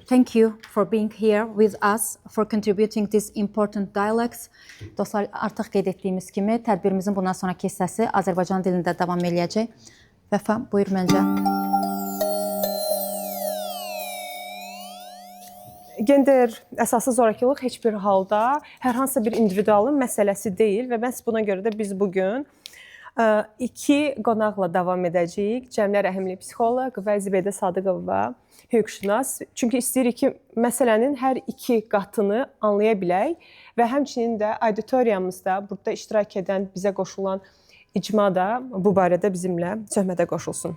Thank you for being here with us, for contributing these important dialogues. Dostlar, artıq qeyd etdiyimiz kimi tədbirimizin bundan sonrakı hissəsi Azərbaycan dilində davam eləyəcək. Vəfa, buyur məncə. Gender əsaslı zorakılıq heç bir halda hər hansısa bir individualın məsələsi deyil və məhz buna görə də biz bu gün iki qonaqla davam edəcəyik. Cəmilə Rəhimli psixoloq və Zibeydə Sadıqova hüquqşünas. Çünki istəyirik ki, məsələnin hər iki qatını anlaya bilək və həmçinin də auditoriyamızda burada iştirak edən, bizə qoşulan icma da bu barədə bizimlə söhbətə qoşulsun.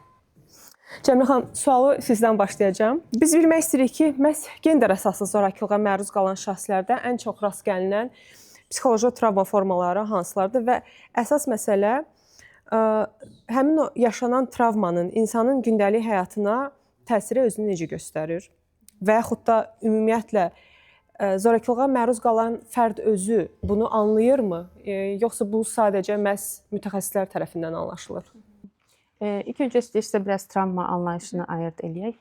Cəmilə xanım, sualı sizdən başlayacağam. Biz bilmək istəyirik ki, məhz gender əsaslı zorakılığa məruz qalan şəxslərdə ən çox rast gəlinən psixoloji travma formaları hansılardır və əsas məsələ həmin o yaşanan travmanın insanın gündəlik həyatına təsiri özünü necə göstərir və yaxud da ümumiyyətlə zorakılığa məruz qalan fərd özü bunu anlayırmı, yoxsa bu sadəcə məhz mütəxəssislər tərəfindən anlaşılır? İlk öncə istəyirsə biraz travma anlayışını ayırd eləyək.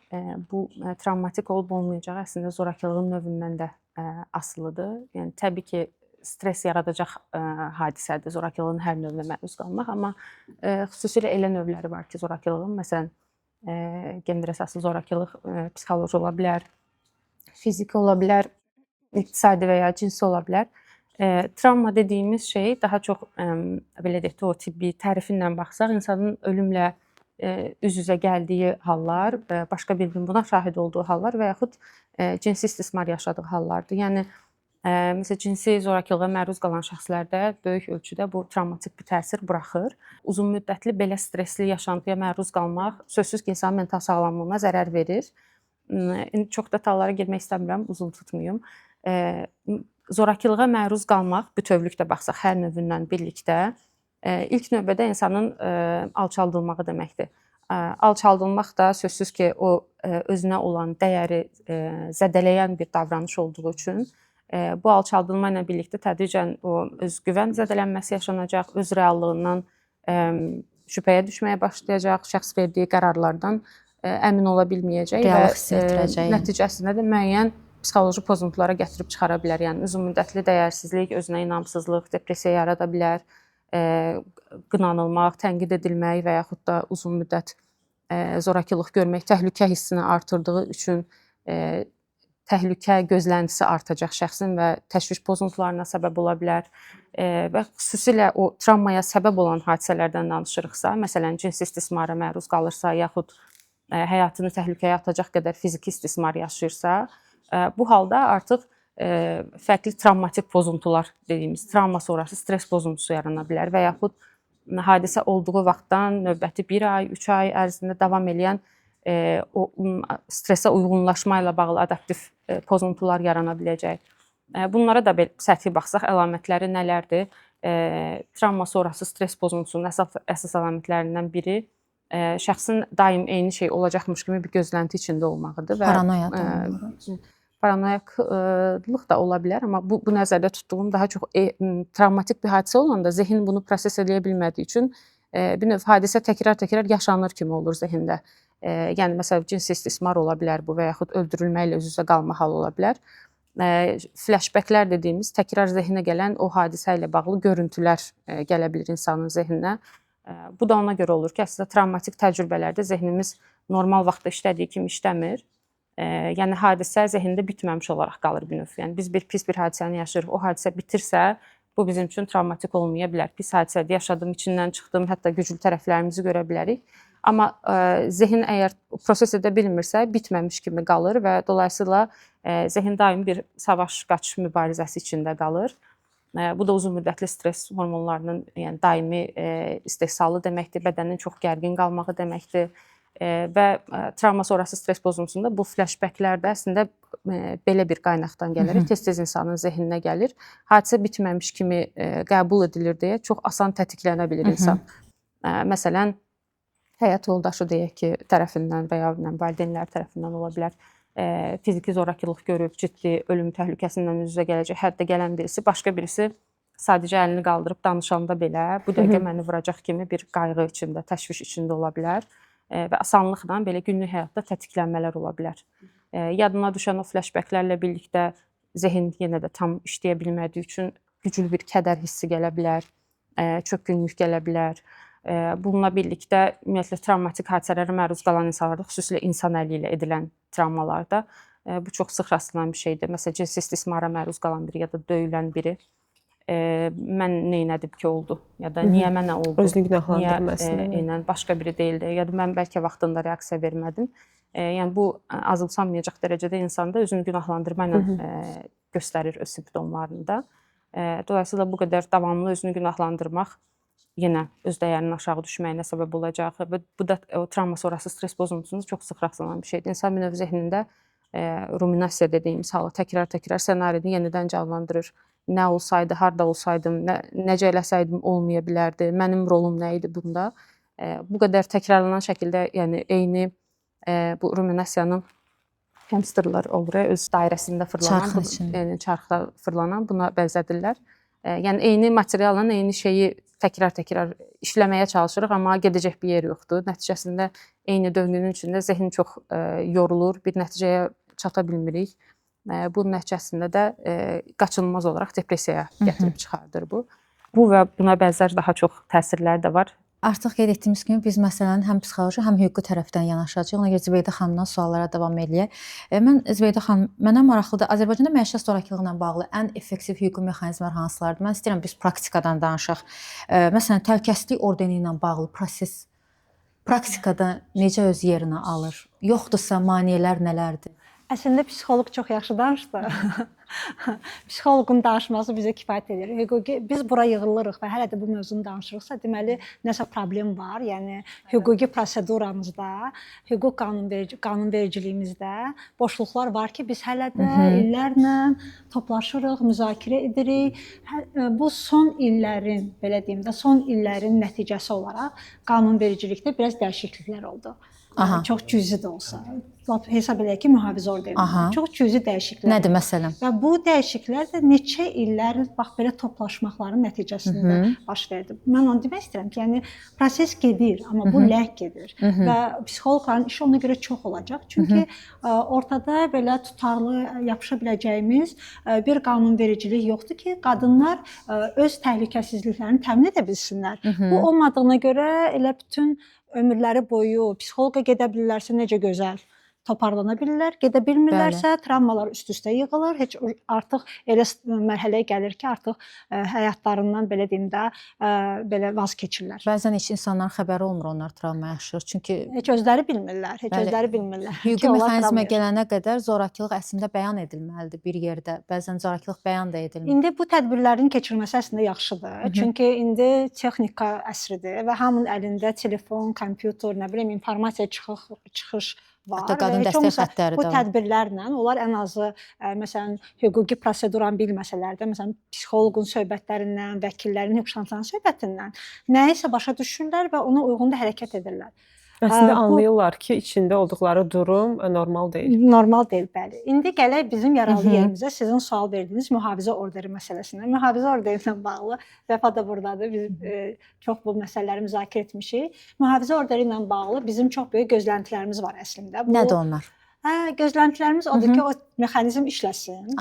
Bu travmatik olub olmayacağı əslində zorakılığın növündən də asılıdır. Yəni təbii ki, stres yaradacaq hadisədir zorakılığın hər növünə məruz qalmaq, amma xüsusilə elə növləri var ki, zorakılığın, məsələn, gender əsaslı zorakılıq psixoloji ola bilər, fiziki ola bilər, iqtisadi və ya cinsi ola bilər. Travma dediyimiz şey daha çox belə deyək də, o tibbi tərifindən baxsaq, insanın ölümlə üz-üzə gəldiyi hallar, başqa birinin buna şahid olduğu hallar və yaxud cinsi istismar yaşadığı hallardır. Yəni məsələn, cinsi zorakılığa məruz qalan şəxslərdə böyük ölçüdə bu travmatik bir təsir buraxır. Uzunmüddətli belə stressli yaşantıya məruz qalmaq sözsüz ki, insanın mental sağlamlığına zərər verir. İndi çox detallara girmək istəmirəm, uzun tutmayım. Zorakılığa məruz qalmaq bütövlükdə baxsaq, hər növündən birlikdə ilk növbədə insanın alçaldılmağı deməkdir. Alçaldılmaq da sözsüz ki, o özünə olan dəyəri zədələyən bir davranış olduğu üçün bu alçaldılma ilə birlikdə tədricən o özgüvən zədələnməsi yaşanacaq, öz reallığından şübhəyə düşməyə başlayacaq, şəxs verdiyi qərarlardan əmin ola bilməyəcək və nəticəsində də müəyyən psixoloji pozuntulara gətirib çıxara bilər. Yəni uzunmüddətli dəyərsizlik, özünə inamsızlıq, depressiya yarada bilər, qınanılmaq, tənqid edilmək və yaxud da uzun müddət zorakılıq görmək təhlükə hissini artırdığı üçün təhlükə gözləntisi artacaq şəxsin və təşviş pozuntularına səbəb ola bilər. Və xüsusilə o travmaya səbəb olan hadisələrdən danışırıqsa, məsələn, cinsi istismara məruz qalırsa, yaxud həyatını təhlükəyə atacaq qədər fiziki istismar yaşayırsa, bu halda artıq fərqli travmatik pozuntular dediyimiz travma sonrası stres pozuntusu yarana bilər və yaxud hadisə olduğu vaxtdan növbəti 1 ay, 3 ay ərzində davam eləyən o stresə uyğunlaşma ilə bağlı adaptiv pozuntular yarana biləcək. Bunlara da belə səthi baxsaq, əlamətləri nələrdir? Travma sonrası stres pozuntusunun əsas əlamətlərindən biri şəxsin daim eyni şey olacaqmış kimi bir gözlənti içində olmağıdır və paranoya paranoyaklıq da ola bilər, amma bu nəzərdə tutduğum daha çox travmatik bir hadisə olanda zehin bunu proses eləyə bilmədiyi üçün bir növ hadisə təkrar-təkrar yaşanır kimi olur zehində. Yəni məsələn, cinsi istismar ola bilər bu və yaxud öldürülməklə üz-üzə qalma halı ola bilər. Flashbacklər dediyimiz təkrar zehinə gələn o hadisə ilə bağlı görüntülər gələ bilir insanın zehninə. Bu da ona görə olur ki, əslində travmatik təcrübələrdə zehnimiz normal vaxtda işlədiyi kimi işləmir. Yəni hadisə zehində bitməmiş olaraq qalır bir növ. Yəni biz bir pis bir hadisəni yaşayırıq, o hadisə bitirsə, bu bizim üçün travmatik olmaya bilər. Pis hadisədə yaşadım, içindən çıxdım, hətta güclü tərəflərimizi görə bilərik. Amma zehin əgər proses edə bilmirsə, bitməmiş kimi qalır və dolayısıyla zehin daim bir savaş-qaçış mübarizəsi içində qalır. Bu da uzunmüddətli stres hormonlarının, yəni daimi istehsalı deməkdir, bədənin çox gərgin qalmağı deməkdir. Və travma sonrası stres pozuntusunda bu flashbacklər də əslində belə bir qaynaqdan gələrək tez-tez insanın zehninə gəlir. Hadisə bitməmiş kimi qəbul edilir deyə çox asan tətiklənə bilir insan. Məsələn, həyat yoldaşı deyək ki, tərəfindən və ya valideynlər tərəfindən ola bilər. Fiziki zorakılıq görüb, ciddi ölüm təhlükəsindən üz-üzə gələcək həddə gələn birisi, başqa birisi sadəcə əlini qaldırıb danışanda belə bu dəqiqə məni vuracaq kimi bir qayğı içində, təşviş içində ola bilər və asanlıqla belə günlük həyatda tətiklənmələr ola bilər. Yadına düşən o flashbacklərlə birlikdə zehin yenə də tam işləyə bilmədiyi üçün güclü bir kədər hissi gələ bilər, çökkünlük gələ bilər. Bununla birlikdə ümumiyyətlə travmatik hadisələrə məruz qalan insanlarda, xüsusilə insan əli ilə edilən travmalarda bu çox sıx rastlanan bir şeydir. Məsələn, cinsi istismara məruz qalan biri ya da döyülən biri mən nə etdim ki oldu ya da niyə mənə oldu? Özünü günahlandırmasın. Niyə, başqa biri deyildi ya da mən bəlkə vaxtında reaksiya vermədim. Yəni bu azımsanmayacaq dərəcədə insanda özünü günahlandırma ilə göstərir öz simptomlarını da. Dolayısıyla bu qədər davamlı özünü günahlandırmaq yenə öz dəyərinin aşağı düşməyinə səbəb olacaq və bu da o travma sonrası stress pozuntusunda çox sıx rastlanan bir şeydir. İnsan bir növ zehnində ruminasiya dediyimiz halı təkrar-təkrar ssenarini yenidən canlandırır. Nə olsaydı, harda olsaydım, necə eləsəydim olmaya bilərdi, mənim rolum nə idi bunda? Bu qədər təkrarlanan şəkildə, yəni eyni bu ruminasiyanın hamsterlar olur, öz dairəsində fırlanan, yəni çarxda fırlanan, buna bənzədirlər. Yəni eyni materialla eyni şeyi təkrar-təkrar işləməyə çalışırıq, amma gedəcək bir yer yoxdur. Nəticəsində eyni döngünün içində zehin çox yorulur, bir nəticəyə çata bilmirik. Bunun nəticəsində də qaçınılmaz olaraq depressiyaya gətirib çıxardır bu. Bu və buna bənzər daha çox təsirlər də var. Artıq qeyd etdiyimiz kimi biz məsələnin həm psixoloji, həm hüquqi tərəfdən yanaşacağıq. Ona görə Zibeydə xanımdan suallara davam eləyək. Mən Zibeydə xanım, mənə maraqlıdır, Azərbaycanda məişət zorakılığı ilə bağlı ən effektiv hüquqi mexanizmlər hansılardır? Mən istəyirəm biz praktikadan danışaq. Məsələn, təhlükəsizlik ordeni ilə bağlı proses praktikada necə öz yerini alır? Yoxdursa maneələr nələrdir? Əslində psixoloq çox yaxşı danışdı. Psixoloqun danışması bizə kifayət edir. Hüquqi biz bura yığılırıq və hələ də bu mövzunu danışırıqsa, deməli nəsə problem var. Yəni hüquqi proseduramızda, hüquq qanunvericiliyimizdə boşluqlar var ki, biz hələ də illərlə toplaşırıq, müzakirə edirik. Bu son illərin, belə deyim də, son illərin nəticəsi olaraq qanunvericilikdə biraz dəyişikliklər oldu. Aha. Çox cüzi də olsa. Lap hesab eləyək ki, mühafizə ordeni. Çox cüzi dəyişikliklər. Nədir məsələn? Və bu dəyişikliklər də neçə illərin bax belə toplaşmaqların nəticəsində baş verdi. Mən onu demək istəyirəm ki, yəni proses gedir, amma bu ləng gedir. Və psixoloqların işi ona görə çox olacaq. Çünki ortada belə tutarlı yapışa biləcəyimiz bir qanunvericilik yoxdur ki, qadınlar öz təhlükəsizliklərini təmin edə bilsinlər. Bu olmadığına görə elə bütün ömürləri boyu psixoloqa gedə bilirlərsə necə gözəl toparlana bilirlər, gedə bilmirlərsə travmalar üst-üstə yığılır. Heç artıq elə mərhələyə gəlir ki, artıq həyatlarından belə deyim də, belə vaz keçirlər. Bəzən heç insanların xəbəri olmur, onlar travma yaşayır. Çünki heç özləri bilmirlər, heç özləri bilmirlər. Hüquqi mexanizmə gələnə qədər zorakılıq əslində bəyan edilməlidir bir yerdə. Bəzən zorakılıq bəyan da edilmir. İndi bu tədbirlərin keçirilməsi əslində yaxşıdır. Çünki indi texnika əsridir və hamının əlində telefon, kompüter, nə bilim informasiya çıxış var. Hətta qadın dəstək xəttləri də var. Bu tədbirlərlə onlar ən azı məsələn hüquqi proseduranı bilməsələr də, məsələn psixoloqun söhbətlərindən, vəkillərin, hüquqşünasların söhbətindən nəyisə başa düşürlər və ona uyğun da hərəkət edirlər. Əslində anlayırlar ki, içində olduqları durum normal deyil. Normal deyil, bəli. İndi gələk bizim yaralı yerimizə, sizin sual verdiyiniz mühafizə orderi məsələsinə. Mühafizə orderi ilə bağlı Vəfa da buradadır. Biz çox bu məsələləri müzakirə etmişik. Mühafizə orderi ilə bağlı bizim çox böyük gözləntilərimiz var əslində. Nədir onlar? Gözləntilərimiz odur ki, o mexanizm işləsin.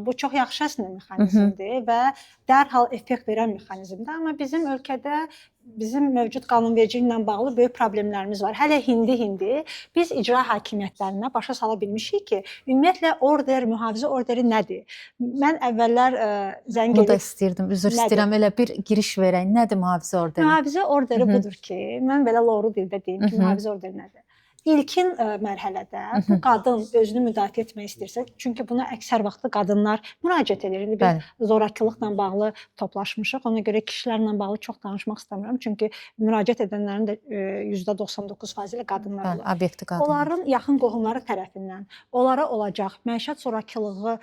Bu çox yaxşı əslində mexanizmdir və dərhal effekt verən mexanizmdir. Amma bizim ölkədə bizim mövcud qanunvericiliklə bağlı böyük problemlərimiz var. Hələ hindi biz icra hakimiyyətlərinə başa sala bilmişik ki, ümumiyyətlə order, mühafizə orderi nədir? Mən əvvəllər zəng edib... Bunu da istəyirdim, üzr istəyirəm, elə bir giriş verək. Nədir mühafizə orderi? Mühafizə orderi budur ki, mən belə loru dildə deyim ki, mühafizə orderi nədir? İlkin mərhələdə bu qadın özünü müdafiə etmək istəyirsə, çünki buna əksər vaxtı qadınlar müraciət edir. İndi biz zorakılıqla bağlı toplaşmışıq. Ona görə kişilərlə bağlı çox danışmaq istəmirəm. Çünki müraciət edənlərin də %99% ilə qadınlar olur. Obyekti qadınlar. Onların yaxın qohumları tərəfindən onlara olacaq məişət zorakılığı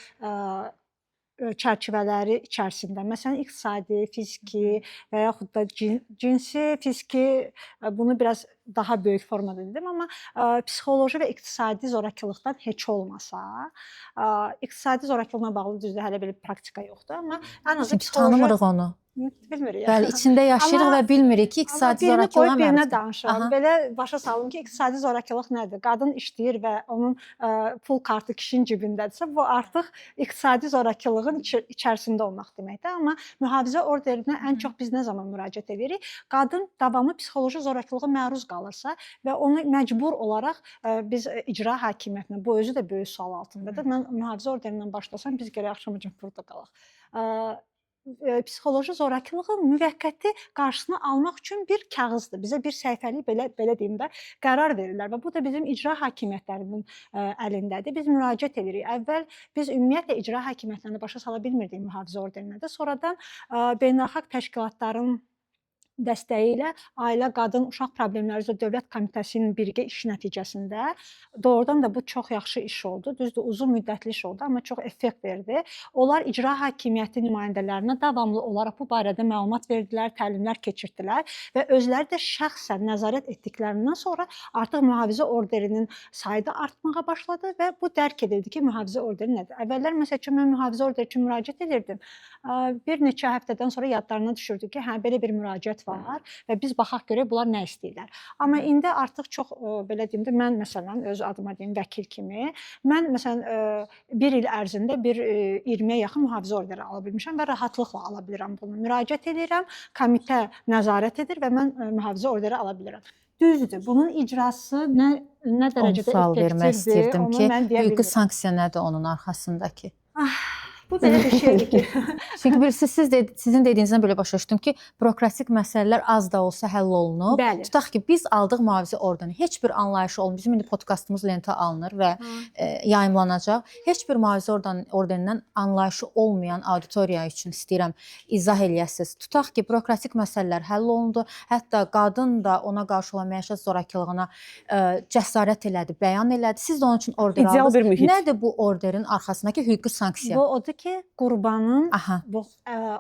çərçivələri içərisində, məsələn, iqtisadi, fiziki və yaxud da cinsi, fiziki, bunu biraz daha böyük formada dedim, amma psixoloji və iqtisadi zorakılıqdan heç olmasa, iqtisadi zorakılıqla bağlı düzdür, hələ belə praktika yoxdur, amma ən azı psixoloji... Tanımırıq onu. Bilmirik. Bəli, içində yaşayırıq Amma- və bilmirik ki, Amma iqtisadi birini zorakılığa qoyub birinə məruz. danışıram. Aha. Belə başa salım ki, iqtisadi zorakılıq nədir? Qadın işləyir və onun pul kartı kişinin cibindədirsə, bu artıq iqtisadi zorakılığın içərisində olmaq deməkdir. Amma mühafizə orderinə ən çox biz nə zaman müraciət edirik? Qadın davamlı psixoloji zorakılığa məruz qalırsa və onu məcbur olaraq biz icra hakimiyyətinə, bu özü də böyük sual altındadır. Mən mühafizə orderindən başlasam, biz gərək axşamacan burada qalaq. Psixoloji zorakılığın müvəqqəti qarşısını almaq üçün bir kağızdır. Bizə bir səhifəlik belə deyim də qərar verirlər və bu da bizim icra hakimiyyətlərinin əlindədir. Biz müraciət edirik. Əvvəl biz ümumiyyətlə icra hakimiyyətlərini başa sala bilmirdik mühafizə orderinə də. Sonradan beynəlxalq təşkilatların dəstəyi ilə Ailə, Qadın, Uşaq Problemləri üzrə Dövlət Komitəsinin birgə işi nəticəsində doğrudan da bu çox yaxşı iş oldu. Düzdür, uzun müddətli iş oldu, amma çox effekt verdi. Onlar icra hakimiyyəti nümayəndələrinə davamlı olaraq bu barədə məlumat verdilər, təlimlər keçirtdilər və özləri də şəxsən nəzarət etdiklərindən sonra artıq mühafizə orderinin sayı da artmağa başladı və bu dərk edildi ki, mühafizə orderi nədir? Əvvəllər məsəl üçün mən mühafizə orderi üçün müraciət edirdim. Bir neçə həftədən sonra yadlarına düşürdü ki, hə belə bir müraciət var və biz baxaq görək bunlar nə istəyirlər. Amma indi artıq çox belə deyim də mən məsələn öz adıma deyim vəkil kimi, mən məsələn bir il ərzində bir 20-yə yaxın mühafizə orderi ala bilmişəm və rahatlıqla ala bilirəm bunu. Müraciət edirəm, komitə nəzarət edir və mən mühafizə orderi ala bilirəm. Düzdür, bunun icrası nə Onu dərəcədə sual vermək effektivdir, istəyirdim onu ki, mən deyə hüquqi bilmirəm. sanksiya nədir onun arxasındakı? Bu belə bir şeydir ki, Çünki bilirsiniz, sizin dediyinizdən belə başa düşdüm ki, bürokratik məsələlər az da olsa həll olunub. Bəli. Tutaq ki, biz aldıq mühafizə ordeni, heç bir anlayışı olmur. Bizim indi podkastımız lentə alınır və yayımlanacaq. Heç bir mühafizə ordenindən anlayışı olmayan auditoriya üçün istəyirəm izah eləyəsiniz. Tutaq ki, bürokratik məsələlər həll olundu. Hətta qadın da ona qarşı olan məişət zorakılığına cəsarət elədi, bəyan elədi. Siz də onun üçün order İdeal aldınız. bir mühit. Nədir bu orderin arxasındakı hüquqi sanksiya? Bu odur ki, qurbanın Aha. bu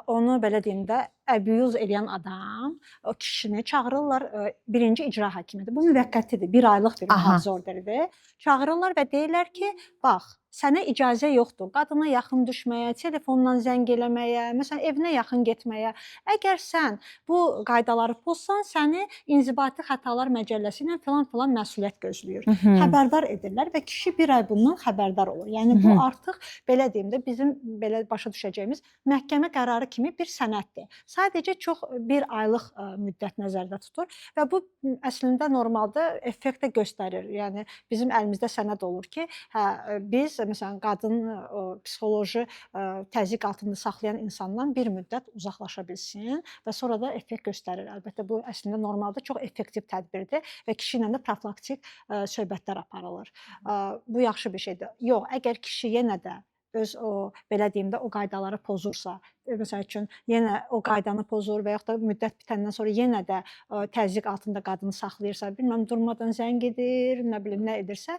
onu belə deyim də abuse eləyən adam, o kişini çağırırlar birinci icra hakimiyyəti. Bu müvəqqətidir, bir aylıq bir mühafizə orderidir. Çağırırlar və deyirlər ki, bax, sənə icazə yoxdur qadına yaxın düşməyə, telefonla zəng eləməyə, məsələn, evinə yaxın getməyə. Əgər sən bu qaydaları pozsan, səni inzibati xətalar məcəlləsi ilə filan-filan məsuliyyət gözləyir. Xəbərdar edirlər və kişi bir ay bundan xəbərdar olur. Yəni bu artıq belə deyim də bizim belə başa düşəcəyimiz məhkəmə qərarı kimi bir sənəddir. Sadəcə çox bir aylıq müddət nəzərdə tutur və bu əslində normalda effekt də göstərir. Yəni bizim əlimizdə sənəd olur ki, hə biz məsələn qadın o psixoloji təzyiq altında saxlayan insandan bir müddət uzaqlaşa bilsin və sonra da effekt göstərir. Əlbəttə bu əslində normalda çox effektiv tədbirdir və kişi ilə də profilaktik söhbətlər aparılır. Bu yaxşı bir şeydir. Yox, əgər kişi yenə də öz o belə deyim də o qaydaları pozursa, məsəl üçün yenə o qaydanı pozur və yaxud da müddət bitəndən sonra yenə də təzyiq altında qadını saxlayırsa, bilməm durmadan zəng edir, nə bilim nə edirsə,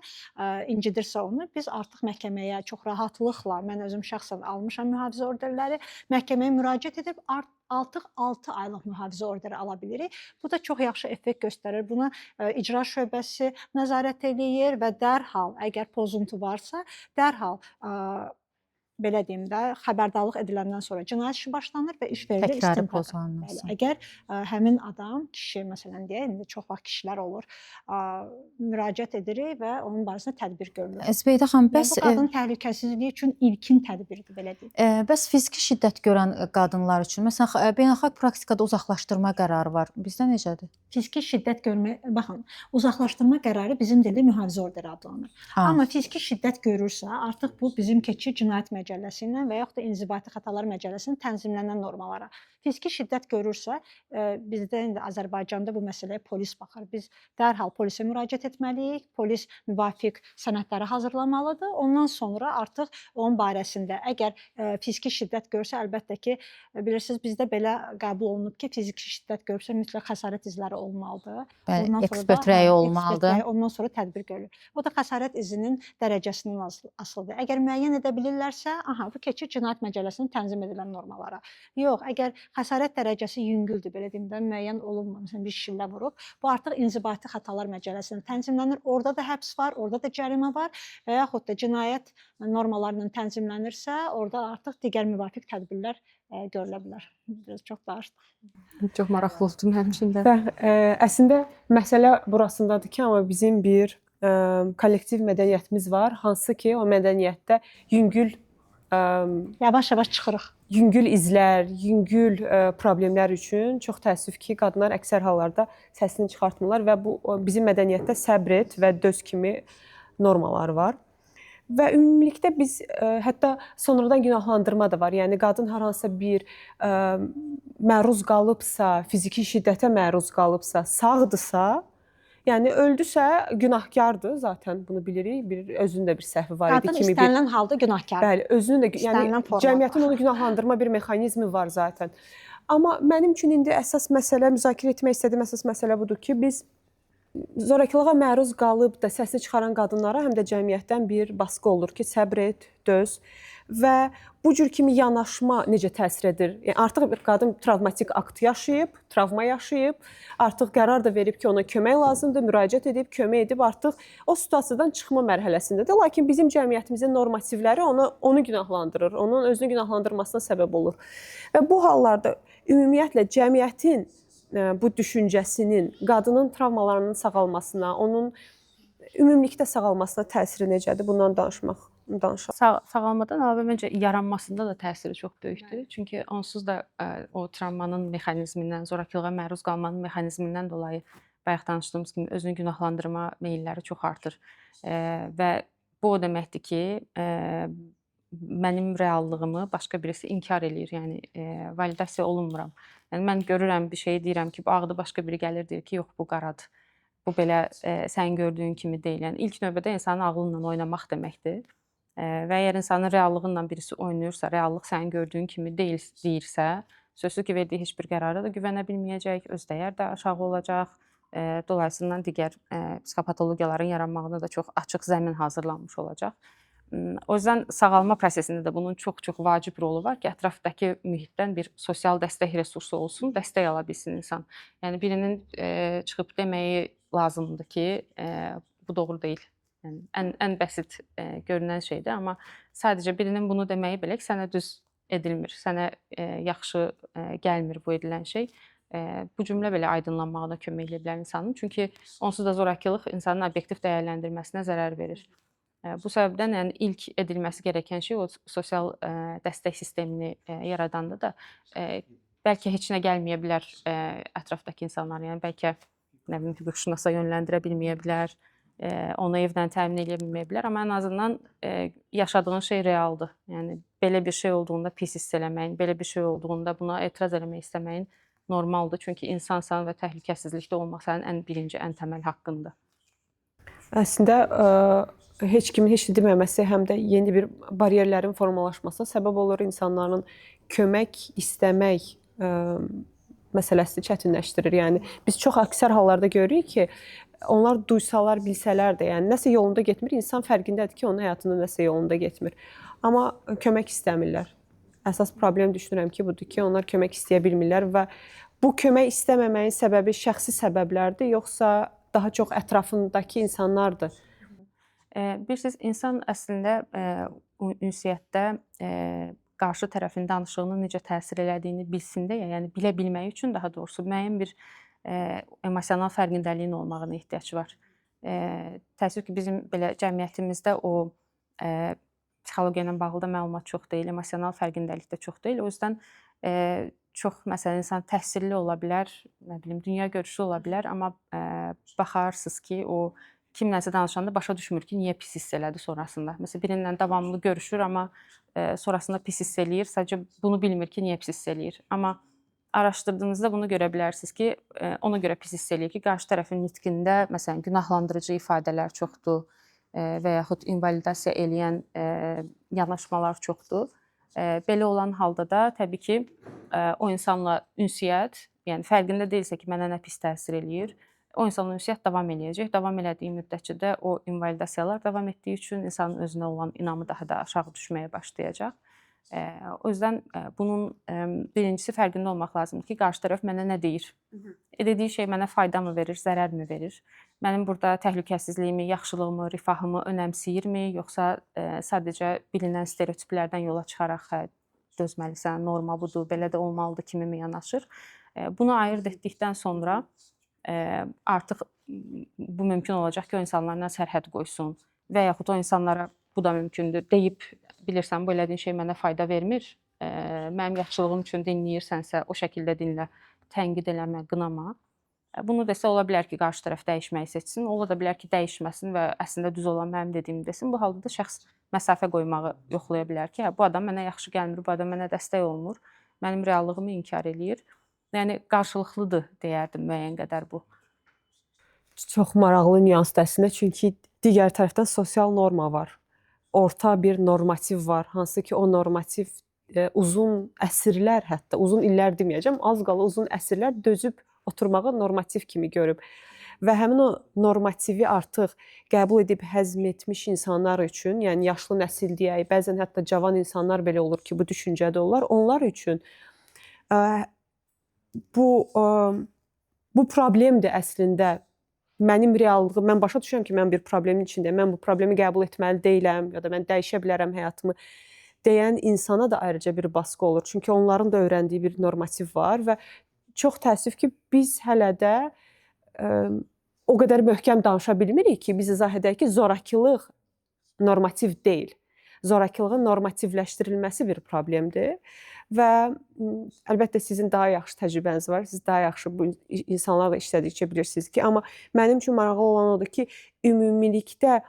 incidirsə onu, biz artıq məhkəməyə çox rahatlıqla, mən özüm şəxsən almışam mühafizə orderləri, məhkəməyə müraciət edib artıq 6 aylıq mühafizə orderi ala bilirik. Bu da çox yaxşı effekt göstərir. Buna icra şöbəsi nəzarət eləyir və dərhal əgər pozuntu varsa, dərhal belə deyim də, xəbərdarlıq ediləndən sonra cinayət işi başlanır və iş verilir Təkrarı istintaqa. pozandan Bəli, sonra. əgər həmin adam, kişi məsələn deyək, indi çox vaxt kişilər olur, müraciət edirik və onun barəsində tədbir görülür. Zübeydə xanım, Yəni, bəs bu qadın təhlükəsizliyi üçün ilkin tədbirdir, belə deyim. Bəs fiziki şiddət görən qadınlar üçün, məsələn, beynəlxalq praktikada uzaqlaşdırma qərarı var. Bizdə necədir? Fiziki şiddət görmə, baxın, uzaqlaşdırma qərarı bizim dildə mühafizə orderi adlanır. Ha. Amma fiziki şiddət görürsə, artıq bu bizim keçir Cinayət Məcəlləsi ilə və yaxud da İnzibati Xətalar Məcəlləsinin tənzimlənən normalara. Fiziki şiddət görürsə, bizdə indi Azərbaycanda bu məsələyə polis baxır. Biz dərhal polisə müraciət etməliyik. Polis müvafiq sənədləri hazırlamalıdır. Ondan sonra artıq onun barəsində əgər fiziki şiddət görsə, əlbəttə ki, bilirsiniz, bizdə belə qəbul olunub ki, fiziki şiddət görsə mütləq xəsarət izləri olmalıdır. Bəli, Ondan sonra ekspert da, rəyi hə, olmalıdır. ekspert rəyi, ondan sonra tədbir görülür. O da xəsarət izinin dərəcəsindən asılıdır. Əgər müəyyən edə bilirlərsə, aha, bu keçir Cinayət Məcəlləsinin tənzim edilən normalara. Yox, əgər xəsarət dərəcəsi yüngüldür, belə deyim də, müəyyən olunmur, məsələn, bir şillə vurub, bu artıq İnzibati Xətalar Məcəlləsində tənzimlənir. Orada da həbs var, orada da cərimə var və yaxud da cinayət normalarla tənzimlənirsə, orada artıq digər müvafiq tədbirlər görülə bilər. Biraz çox danışdıq. Çox maraqlı oldu mənim üçün də. Və əslində məsələ burasındadır ki, amma bizim bir kollektiv mədəniyyətimiz var, hansı ki, o mədəniyyətdə yüngül Yavaş-yavaş çıxırıq. Yüngül izlər, yüngül problemlər üçün çox təəssüf ki, qadınlar əksər hallarda səsini çıxartmırlar və bu bizim mədəniyyətdə səbr et və döz kimi normalar var. Və ümumilikdə biz hətta sonradan günahlandırma da var. Yəni qadın hər hansısa bir məruz qalıbsa, fiziki şiddətə məruz qalıbsa, sağdırsa, yəni öldüsə günahkardır zaten, bunu bilirik. Bir özünün də bir səhvi var idi Qadın kimi bir istənilən halda günahkardır. Bəli, özünün də, yəni İstənilən formada. Cəmiyyətin onu günahlandırma bir mexanizmi var zaten. Amma mənim üçün indi əsas məsələ, müzakirə etmək istədiyim əsas məsələ budur ki, biz zorakılığa məruz qalıb da səsini çıxaran qadınlara həm də cəmiyyətdən bir baskı olur ki, səbr et, döz və bu cür kimi yanaşma necə təsir edir? Yəni artıq bir qadın travmatik akt yaşayıb, travma yaşayıb, artıq qərar da verib ki, ona kömək lazımdır, müraciət edib, kömək edib, artıq o situasiyadan çıxma mərhələsindədir. Lakin bizim cəmiyyətimizin normativləri onu günahlandırır, onun özünü günahlandırmasına səbəb olur. Və bu hallarda ümumiyyətlə cəmiyyətin bu düşüncəsinin qadının travmalarının sağalmasına, onun ümumilikdə sağalmasına təsiri necədir? Bundan danışaq. Sağalmadan əlavə məncə yaranmasında da təsiri çox böyükdür. Çünki onsuz da o travmanın mexanizmindən, zorakılığa məruz qalmanın mexanizmindən dolayı bayaq danışdığımız kimi özünü günahlandırma meylləri çox artır. Və bu o deməkdir ki, mənim reallığımı başqa birisi inkar eləyir. Yəni validasiya olunmuram. Yəni mən görürəm bir şeyi, deyirəm ki, bu ağdır, başqa biri gəlir deyir ki, yox, bu qaradır. Bu belə sənin gördüyün kimi deyil. Yəni ilk növbədə insanın ağlınla oynamaq deməkdir. Və əgər insanın reallığıyla birisi oynayırsa, reallıq sənin gördüyün kimi deyil deyirsə, sözsüz ki, verdiyi heç bir qərara da güvənə bilməyəcək, öz dəyər də aşağı olacaq. Dolayısıyla digər psixopatologiyaların yaranmağına da çox açıq zəmin hazırlanmış olacaq. O yüzden sağalma prosesində də bunun çox-çox vacib rolu var ki, ətrafdakı mühitdən bir sosial dəstək resursu olsun, dəstək ala bilsin insan. Yəni birinin çıxıb deməyi lazımdır ki, bu doğru deyil. Yəni ən bəsit görünən şeydir, amma sadəcə birinin bunu deməyi belə ki, sənə düz edilmir, sənə yaxşı gəlmir bu edilən şey. Bu cümlə belə aydınlanmağına kömək edə bilər insanın. Çünki onsuz da zorakılıq insanın obyektiv dəyərləndirməsinə zərər verir. Bu səbəbdən yəni ilk edilməsi gerəkən şey o sosial dəstək sistemini yaradanda da bəlkə heç nə gəlməyə bilər ətrafdakı insanlar, yəni bəlkə nə bilim hüquqşünasa yönləndirə bilməyə bilər, onu evlə təmin edə bilməyə bilər, amma ən azından yaşadığın şey realdır. Yəni belə bir şey olduğunda pis hiss eləməyin, belə bir şey olduğunda buna etiraz eləmək istəməyin normaldır. Çünki insansan və təhlükəsizlikdə olmaq sənin ən birinci, ən təməl haqqındır. Əslində heç kimin heç nə deməməsi həm də yeni bir bariyerlərin formalaşmasına səbəb olur. İnsanların kömək istəmək məsələsini çətinləşdirir. Yəni biz çox əksər hallarda görürük ki, onlar duysalar, bilsələr də, yəni nəsə yolunda getmir, insan fərqindədir ki, onun həyatında nəsə yolunda getmir. Amma kömək istəmirlər. Əsas problem düşünürəm ki, budur ki, onlar kömək istəyə bilmirlər və bu kömək istəməməyin səbəbi şəxsi səbəblərdir, yoxsa daha çox ətrafındakı insanlardır? Bilirsiniz, insan əslində ünsiyyətdə qarşı tərəfin danışığının necə təsir elədiyini bilsin deyə, yəni bilə bilməyi üçün daha doğrusu müəyyən bir emosional fərqindəliyin olmağına ehtiyac var. Təəssüf ki, bizim belə cəmiyyətimizdə o psixologiya ilə bağlı da məlumat çox deyil, emosional fərqindəlik də çox deyil. O yüzden çox, məsələn, insan təhsilli ola bilər, nə bilim, dünya görüşü ola bilər, amma baxarsınız ki, o kimlənsə danışanda başa düşmür ki, niyə pis hiss elədi sonrasında. Məsələn, birinlə davamlı görüşür, amma sonrasında pis hiss eləyir. Sadəcə bunu bilmir ki, niyə pis hiss eləyir. Amma araşdırdığınızda bunu görə bilərsiniz ki, ona görə pis hiss eləyir ki, qarşı tərəfin nitqində, məsələn, günahlandırıcı ifadələr çoxdur və yaxud invalidasiya eləyən yanaşmalar çoxdur. Belə olan halda da təbii ki, o insanla ünsiyyət, yəni fərqində deyilsə ki, mənə nə pis təsir eləyir, O insanla ünsiyyət davam eləyəcək. Davam elədiyi müddətcə də o invalidasiyalar davam etdiyi üçün insanın özünə olan inamı daha da aşağı düşməyə başlayacaq. O yüzden bunun birincisi fərqində olmaq lazımdır ki, qarşı tərəf mənə nə deyir? Dediyi şey mənə fayda mı verir, zərər mi verir? Mənim burada təhlükəsizliyimi, yaxşılığımı, rifahımı önəmsəyirmi, yoxsa sadəcə bilinən stereotiplərdən yola çıxaraq hə, dözməlisən, norma budur, belə də olmalıdır kimi mi yanaşır? Bunu ayırd etdikdən sonra artıq bu mümkün olacaq ki, o insanlarla sərhəd qoysun və yaxud o insanlara bu da mümkündür deyib, bilirsən, bu elədiyin şey mənə fayda vermir. Mənim yaxşılığım üçün dinləyirsənsə, o şəkildə dinlə, tənqid eləmə, qınama. Bunu desə ola bilər ki, qarşı tərəf dəyişməyi seçsin, ola da bilər ki, dəyişməsin və əslində düz olan mənim dediyimi desin. Bu halda da şəxs məsafə qoymağı yoxlaya bilər ki, hə, bu adam mənə yaxşı gəlmir, bu adam mənə dəstək olmur, mənim reallığımı inkar eləyir. Yəni qarşılıqlıdır deyərdim müəyyən qədər bu. Çox maraqlı nüansdır əslində, çünki digər tərəfdən sosial norma var. Orta bir normativ var, hansı ki o normativ uzun əsrlər, hətta uzun illər deməyəcəm, az qala uzun əsrlər dözüb oturmağı normativ kimi görüb. Və həmin o normativi artıq qəbul edib həzm etmiş insanlar üçün, yəni yaşlı nəsil deyək, bəzən hətta cavan insanlar belə olur ki, bu düşüncədə olurlar. Onlar üçün bu problemdir əslində. Mənim reallığım, mən başa düşürəm ki, mən bir problemin içindəyəm, mən bu problemi qəbul etməli deyiləm ya da mən dəyişə bilərəm həyatımı deyən insana da ayrıca bir baskı olur. Çünki onların da öyrəndiyi bir normativ var və çox təəssüf ki, biz hələ də o qədər möhkəm danışa bilmirik ki, biz izah edək ki, zorakılıq normativ deyil. Zorakılığın normativləşdirilməsi bir problemdir və əlbəttə sizin daha yaxşı təcrübəniz var. Siz daha yaxşı bu insanlarla işlədikcə bilirsiniz ki, amma mənim üçün maraqlı olan odur ki, ümumilikdə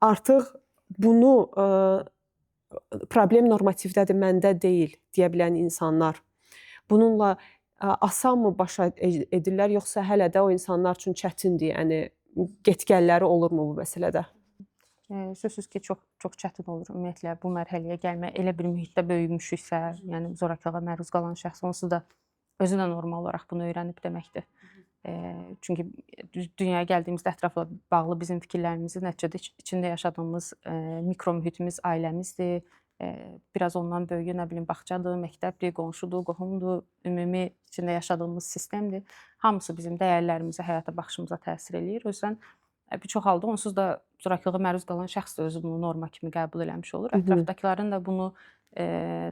artıq bunu problem normativdədir, məndə deyil deyə bilən insanlar bununla asanmı başa edirlər, yoxsa hələ də o insanlar üçün çətindir, yəni get-gəlləri olurmu bu məsələdə? Sözsüz ki, çox çox çətin olur ümumiyyətlə bu mərhələyə gəlmək. Elə bir mühitdə böyümüşüksə, yəni zorakılığa məruz qalan şəxs onsuz da özü də normal olaraq bunu öyrənib deməkdir. Çünki dünyaya gəldiyimizdə ətrafla bağlı bizim fikirlərimizi nəticədə içində yaşadığımız mikro mühitimiz ailəmizdir. Biraz ondan böyüyü, nə bilim, bağçadır, məktəbdir, qonşudur, qohumdur, ümumi içində yaşadığımız sistemdir. Hamısı bizim dəyərlərimizə, həyata baxışımıza təsir eləyir. O yüzden bir çox halda onsuz da zorakılığa məruz qalan şəxs də özü bunu norma kimi qəbul eləmiş olur. Ətrafdakıların da bunu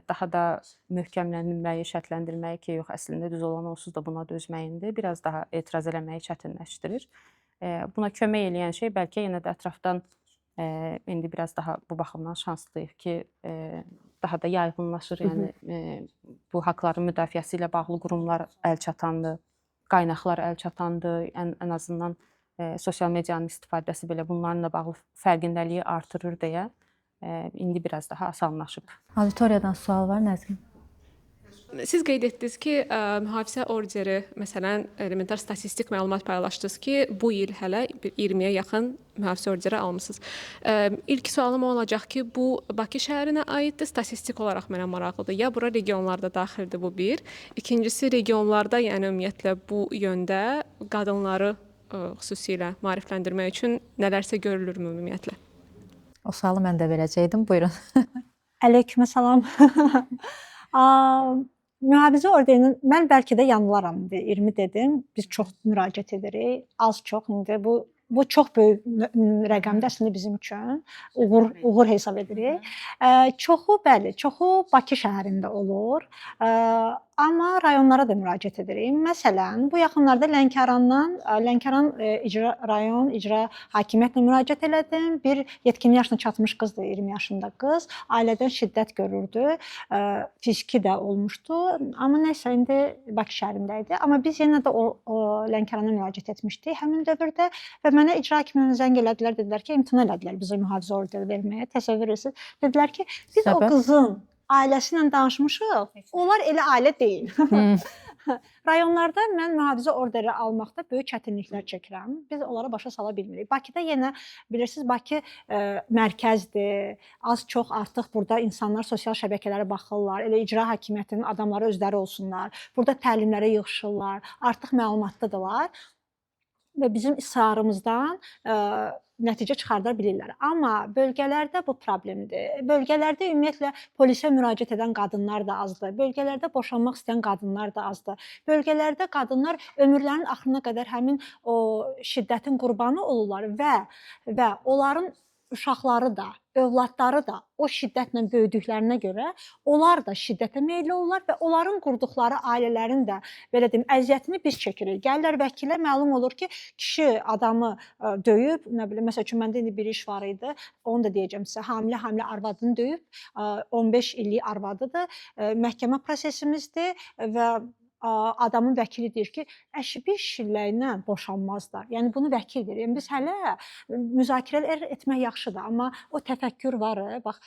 daha da möhkəmləndirməyi, şərtləndirməyi ki, yox, əslində düz olan onsuz da buna dözməyindir, biraz daha etiraz eləməyi çətinləşdirir. Buna kömək eləyən şey bəlkə yenə də ətrafdan indi biraz daha bu baxımdan şanslıyıq ki, daha da yayğınlaşır. Yəni bu haqların müdafiəsi ilə bağlı qurumlar əl çatandır, qaynaqlar əl çatandır. Ən azından sosial medianın istifadəsi belə bunlarla bağlı fərqindəliyi artırır deyə indi biraz daha asanlaşıb. Auditoriyadan sual var, Nəzrin. Siz qeyd etdiniz ki, mühafizə orderi, məsələn, elementar statistik məlumat paylaşdınız ki, bu il hələ 20-yə yaxın mühafizə orderi almısınız. İlk sualım o olacaq ki, bu Bakı şəhərinə aiddir, statistik olaraq mənə maraqlıdır. Ya bura regionlarda daxildir, bu bir. İkincisi, regionlarda, yəni ümumiyyətlə bu yöndə qadınları xüsusilə maarifləndirmək üçün nələrsə görülürmü ümumiyyətlə? O sualı mən də verəcəkdim. Buyurun. Aleyküm salam. Mühafizə orderinin mən bəlkə də yanılaram, 20 dedim. Biz çox müraciət edirik. Az çox indi bu çox böyük rəqəmdir əslində bizim üçün. Uğur hesab edirik. Çoxu bəli, çoxu Bakı şəhərində olur. Amma rayonlara da müraciət edirik. Məsələn, bu yaxınlarda Lənkərandan, Lənkəran icra rayon icra hakimiyyətinə müraciət elədim. Bir yetkin yaşına çatmış qızdır, 20 yaşında qız. Ailədən şiddət görürdü. Fiziki də olmuşdu. Amma nəsə indi Bakı şəhərində idi. Amma biz yenə də o Lənkərana müraciət etmişdik həmin dövrdə və mənə icra hakimiyyətindən zəng elədilər, dedilər ki, imtina elədilər bizə mühafizə orderi verməyə. Təsəvvür edirsiniz. Dedilər ki, biz o Səbəb? qızın ailəsi ilə danışmışıq. Onlar elə ailə deyil. Rayonlarda mən mühafizə orderi almaqda böyük çətinliklər çəkirəm. Biz onlara başa sala bilmirik. Bakıda yenə bilirsiniz, Bakı mərkəzdir. Az-çox artıq burada insanlar sosial şəbəkələrə baxırlar. Elə icra hakimiyyətinin adamları özləri olsunlar. Burada təlimlərə yığışırlar. Artıq məlumatlıdırlar və bizim israrımızdan nəticə çıxarda bilirlər. Amma bölgələrdə bu problemdir. Bölgələrdə ümumiyyətlə polisə müraciət edən qadınlar da azdır. Bölgələrdə boşanmaq istəyən qadınlar da azdır. Bölgələrdə qadınlar ömürlərinin axırına qədər həmin o şiddətin qurbanı olurlar və onların uşaqları da, övladları da o şiddətlə böyüdüklərinə görə onlar da şiddətə meyilli olurlar və onların qurduqları ailələrin də belə deyim, əziyyətini biz çəkirik. Gəlirlər vəkilə, məlum olur ki, kişi adamı döyüb, nə bilim, məsəl üçün məndə indi bir iş var idi, onu da deyəcəm sizə. Hamilə arvadını döyüb, 15 illik arvadıdır. Məhkəmə prosesimizdir və adamın vəkili deyir ki, əşi bir şillə ilə boşanmazlar. Yəni bunu vəkil deyir. Yəni biz hələ müzakirələr etmək yaxşıdır, amma o təfəkkür var, bax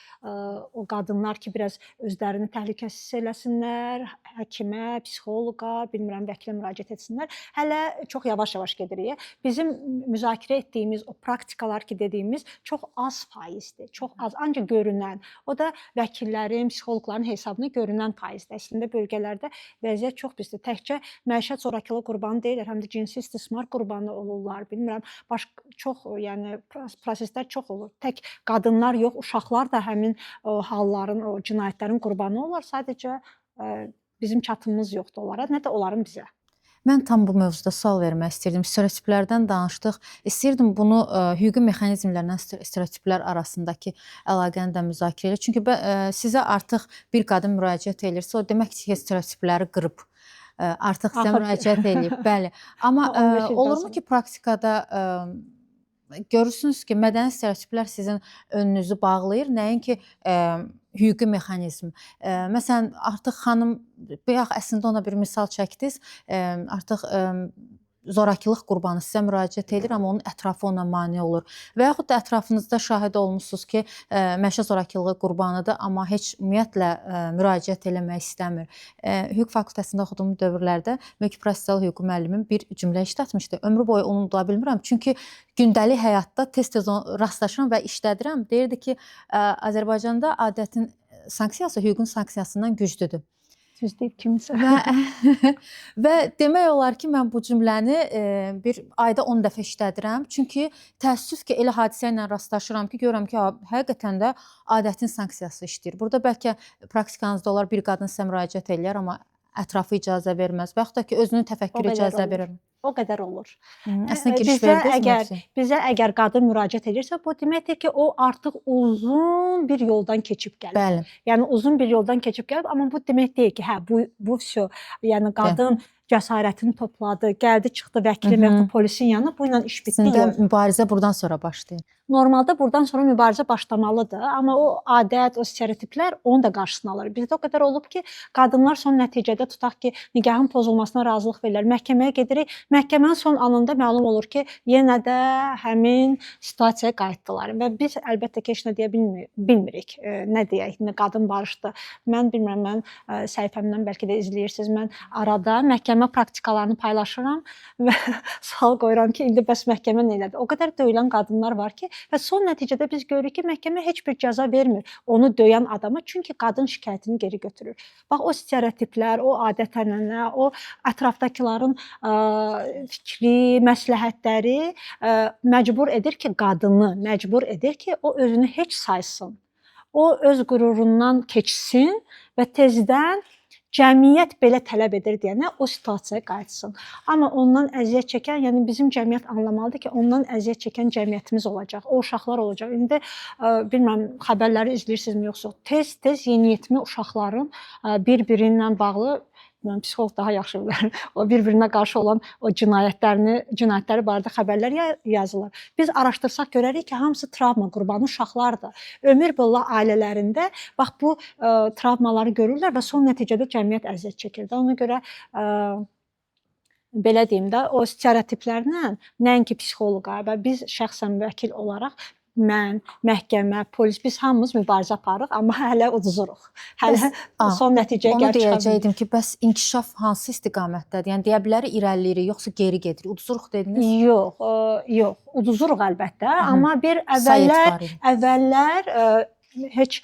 o qadınlar ki, biraz özlərini təhlükəsiz hiss eləsinlər, həkimə, psixoloqa, bilmirəm, vəkilə müraciət etsinlər. Hələ çox yavaş-yavaş gedirik. Bizim müzakirə etdiyimiz o praktikalar ki dediyimiz çox az faizdir. Çox az, ancaq görünən. O da vəkillərin, psixoloqların hesabına görünən faizdir. Əslində bölgələrdə vəziyyət çox pisdir. Təkcə məişət zorakılığı qurbanı deyillər, həm də cinsi istismar qurbanı olurlar. Bilmirəm, başqa çox, yəni proseslər çox olur. Tək qadınlar yox, uşaqlar da həmin o halların, o cinayətlərin qurbanı olurlar. Sadəcə bizim çatımımız yoxdur onlara, nə də onların bizə. Mən tam bu mövzuda sual vermək istirdim. Stereotiplərdən danışdıq. İstəyirdim bunu hüquqi mexanizmlərlə stereotiplər arasındakı əlaqəni də müzakirə edək. Çünki sizə artıq bir qadın müraciət eləyirsə, o demək ki, stereotipləri qırıb. Artıq sizə müraciət eləyib. Bəli. Amma 15 ildən olurmu ki, praktikada görürsünüz ki, mədəni stereotiplər sizin önünüzü bağlayır, nəinki hüquqi mexanizm. Məsələn, artıq xanım, bayaq əslində ona bir misal çəkdiniz, artıq zorakılıq qurbanı sizə müraciət edir, amma onun ətrafı ona mane olur. Və yaxud da ətrafınızda şahid olmusunuz ki, məişət zorakılığı qurbanıdır, amma heç ümumiyyətlə müraciət eləmək istəmir. Hüquq fakültəsində oxuduğum dövrlərdə mülki prosessual hüququ müəllimim bir cümlə işlətmişdi. Ömrü boyu onu unuda bilmirəm. Çünki gündəlik həyatda tez-tez rastlaşıram və işlədirəm. Deyirdi ki, Azərbaycanda adətin sanksiyası hüququn sanksiyasından güclüdür. Düz deyib kimsə. Və demək olar ki, mən bu cümləni bir ayda 10 dəfə işlədirəm. Çünki təəssüf ki, elə hadisə ilə rastlaşıram ki, görürəm ki, həqiqətən də adətin sanksiyası işləyir. Burada bəlkə praktikanızda olar bir qadın sizə müraciət eləyər, amma ətrafı icazə verməz və yaxud da ki, özünün təfəkkürü icazə verir. O qədər olur. Əslində giriş verdiniz mövzuya. Bizə əgər qadın müraciət edirsə, bu deməkdir ki, o artıq uzun bir yoldan keçib gəlib. Bəli. Yəni uzun bir yoldan keçib gəlib, amma bu demək deyil ki, hə bu vəsə, yəni qadın cəsarətini topladı, gəldi, çıxdı vəkilin və yaxud da polisin yanına, bu ilə iş bitdi. Əslində mübarizə buradan sonra başlayır. Normalda buradan sonra mübarizə başlamalıdır, amma o adət, o stereotiplər onun da qarşısını alır. Bizdə o qədər olub ki, qadınlar son nəticədə tutaq ki, nikahın pozulmasına razılıq verirlər. Məhkəməyə gedirik. Məhkəmənin son anında məlum olur ki, yenə də həmin situasiyaya qayıtdılar və biz əlbəttə ki, heç nə deyə bilmirik. Nə deyək, indi qadın barışdı. Mən bilmirəm, mən səhifəmdən bəlkə də izləyirsiniz. Mən arada məhkəmə praktikalarını paylaşıram və sual qoyuram ki, indi bəs məhkəmə nə elədi? O qədər döyülən qadınlar var ki, və son nəticədə biz görürük ki, məhkəmə heç bir cəza vermir onu döyən adama, çünki qadın şikayətini geri götürür. Bax, o stereotiplər, o adət-ənənə, o ətrafdakıların fikri, məsləhətləri məcbur edir ki, qadını məcbur edir ki, o özünü heç saysın. O öz qürurundan keçsin və tezdən cəmiyyət belə tələb edir deyənə o situasiyaya qayıtsın. Amma ondan əziyyət çəkən, yəni bizim cəmiyyət anlamalıdır ki, ondan əziyyət çəkən cəmiyyətimiz olacaq, o uşaqlar olacaq. İndi bilmirəm, xəbərləri izləyirsinizmi yoxsa, tez-tez yeniyetmə uşaqların bir-biri ilə bağlı, mən psixoloq daha yaxşı bilər, o bir-birinə qarşı olan o cinayətləri barədə xəbərlər yazılır. Biz araşdırsaq görərik ki, hamısı travma qurbanı uşaqlardır. Ömür boyu ailələrində bax bu travmaları görürlər və son nəticədə cəmiyyət əziyyət çəkir. Ona görə belə deyim də, o stereotiplərlə nəinki psixoloqa və biz şəxsən vəkil olaraq Mən, məhkəmə, polis, biz hamımız mübarizə aparırıq, amma hələ uduzuruq. Hələ son nəticəyə Onu gəlib çıxa bilmirik. deyəcəkdim ki, bəs inkişaf hansı istiqamətdədir? Yəni deyə bilərik irəliləyirik, yoxsa geri gedirik? Uduzuruq dediniz? Yox, yox, uduzuruq əlbəttə, amma bir Say əvvəllər etibarilə. əvvəllər heç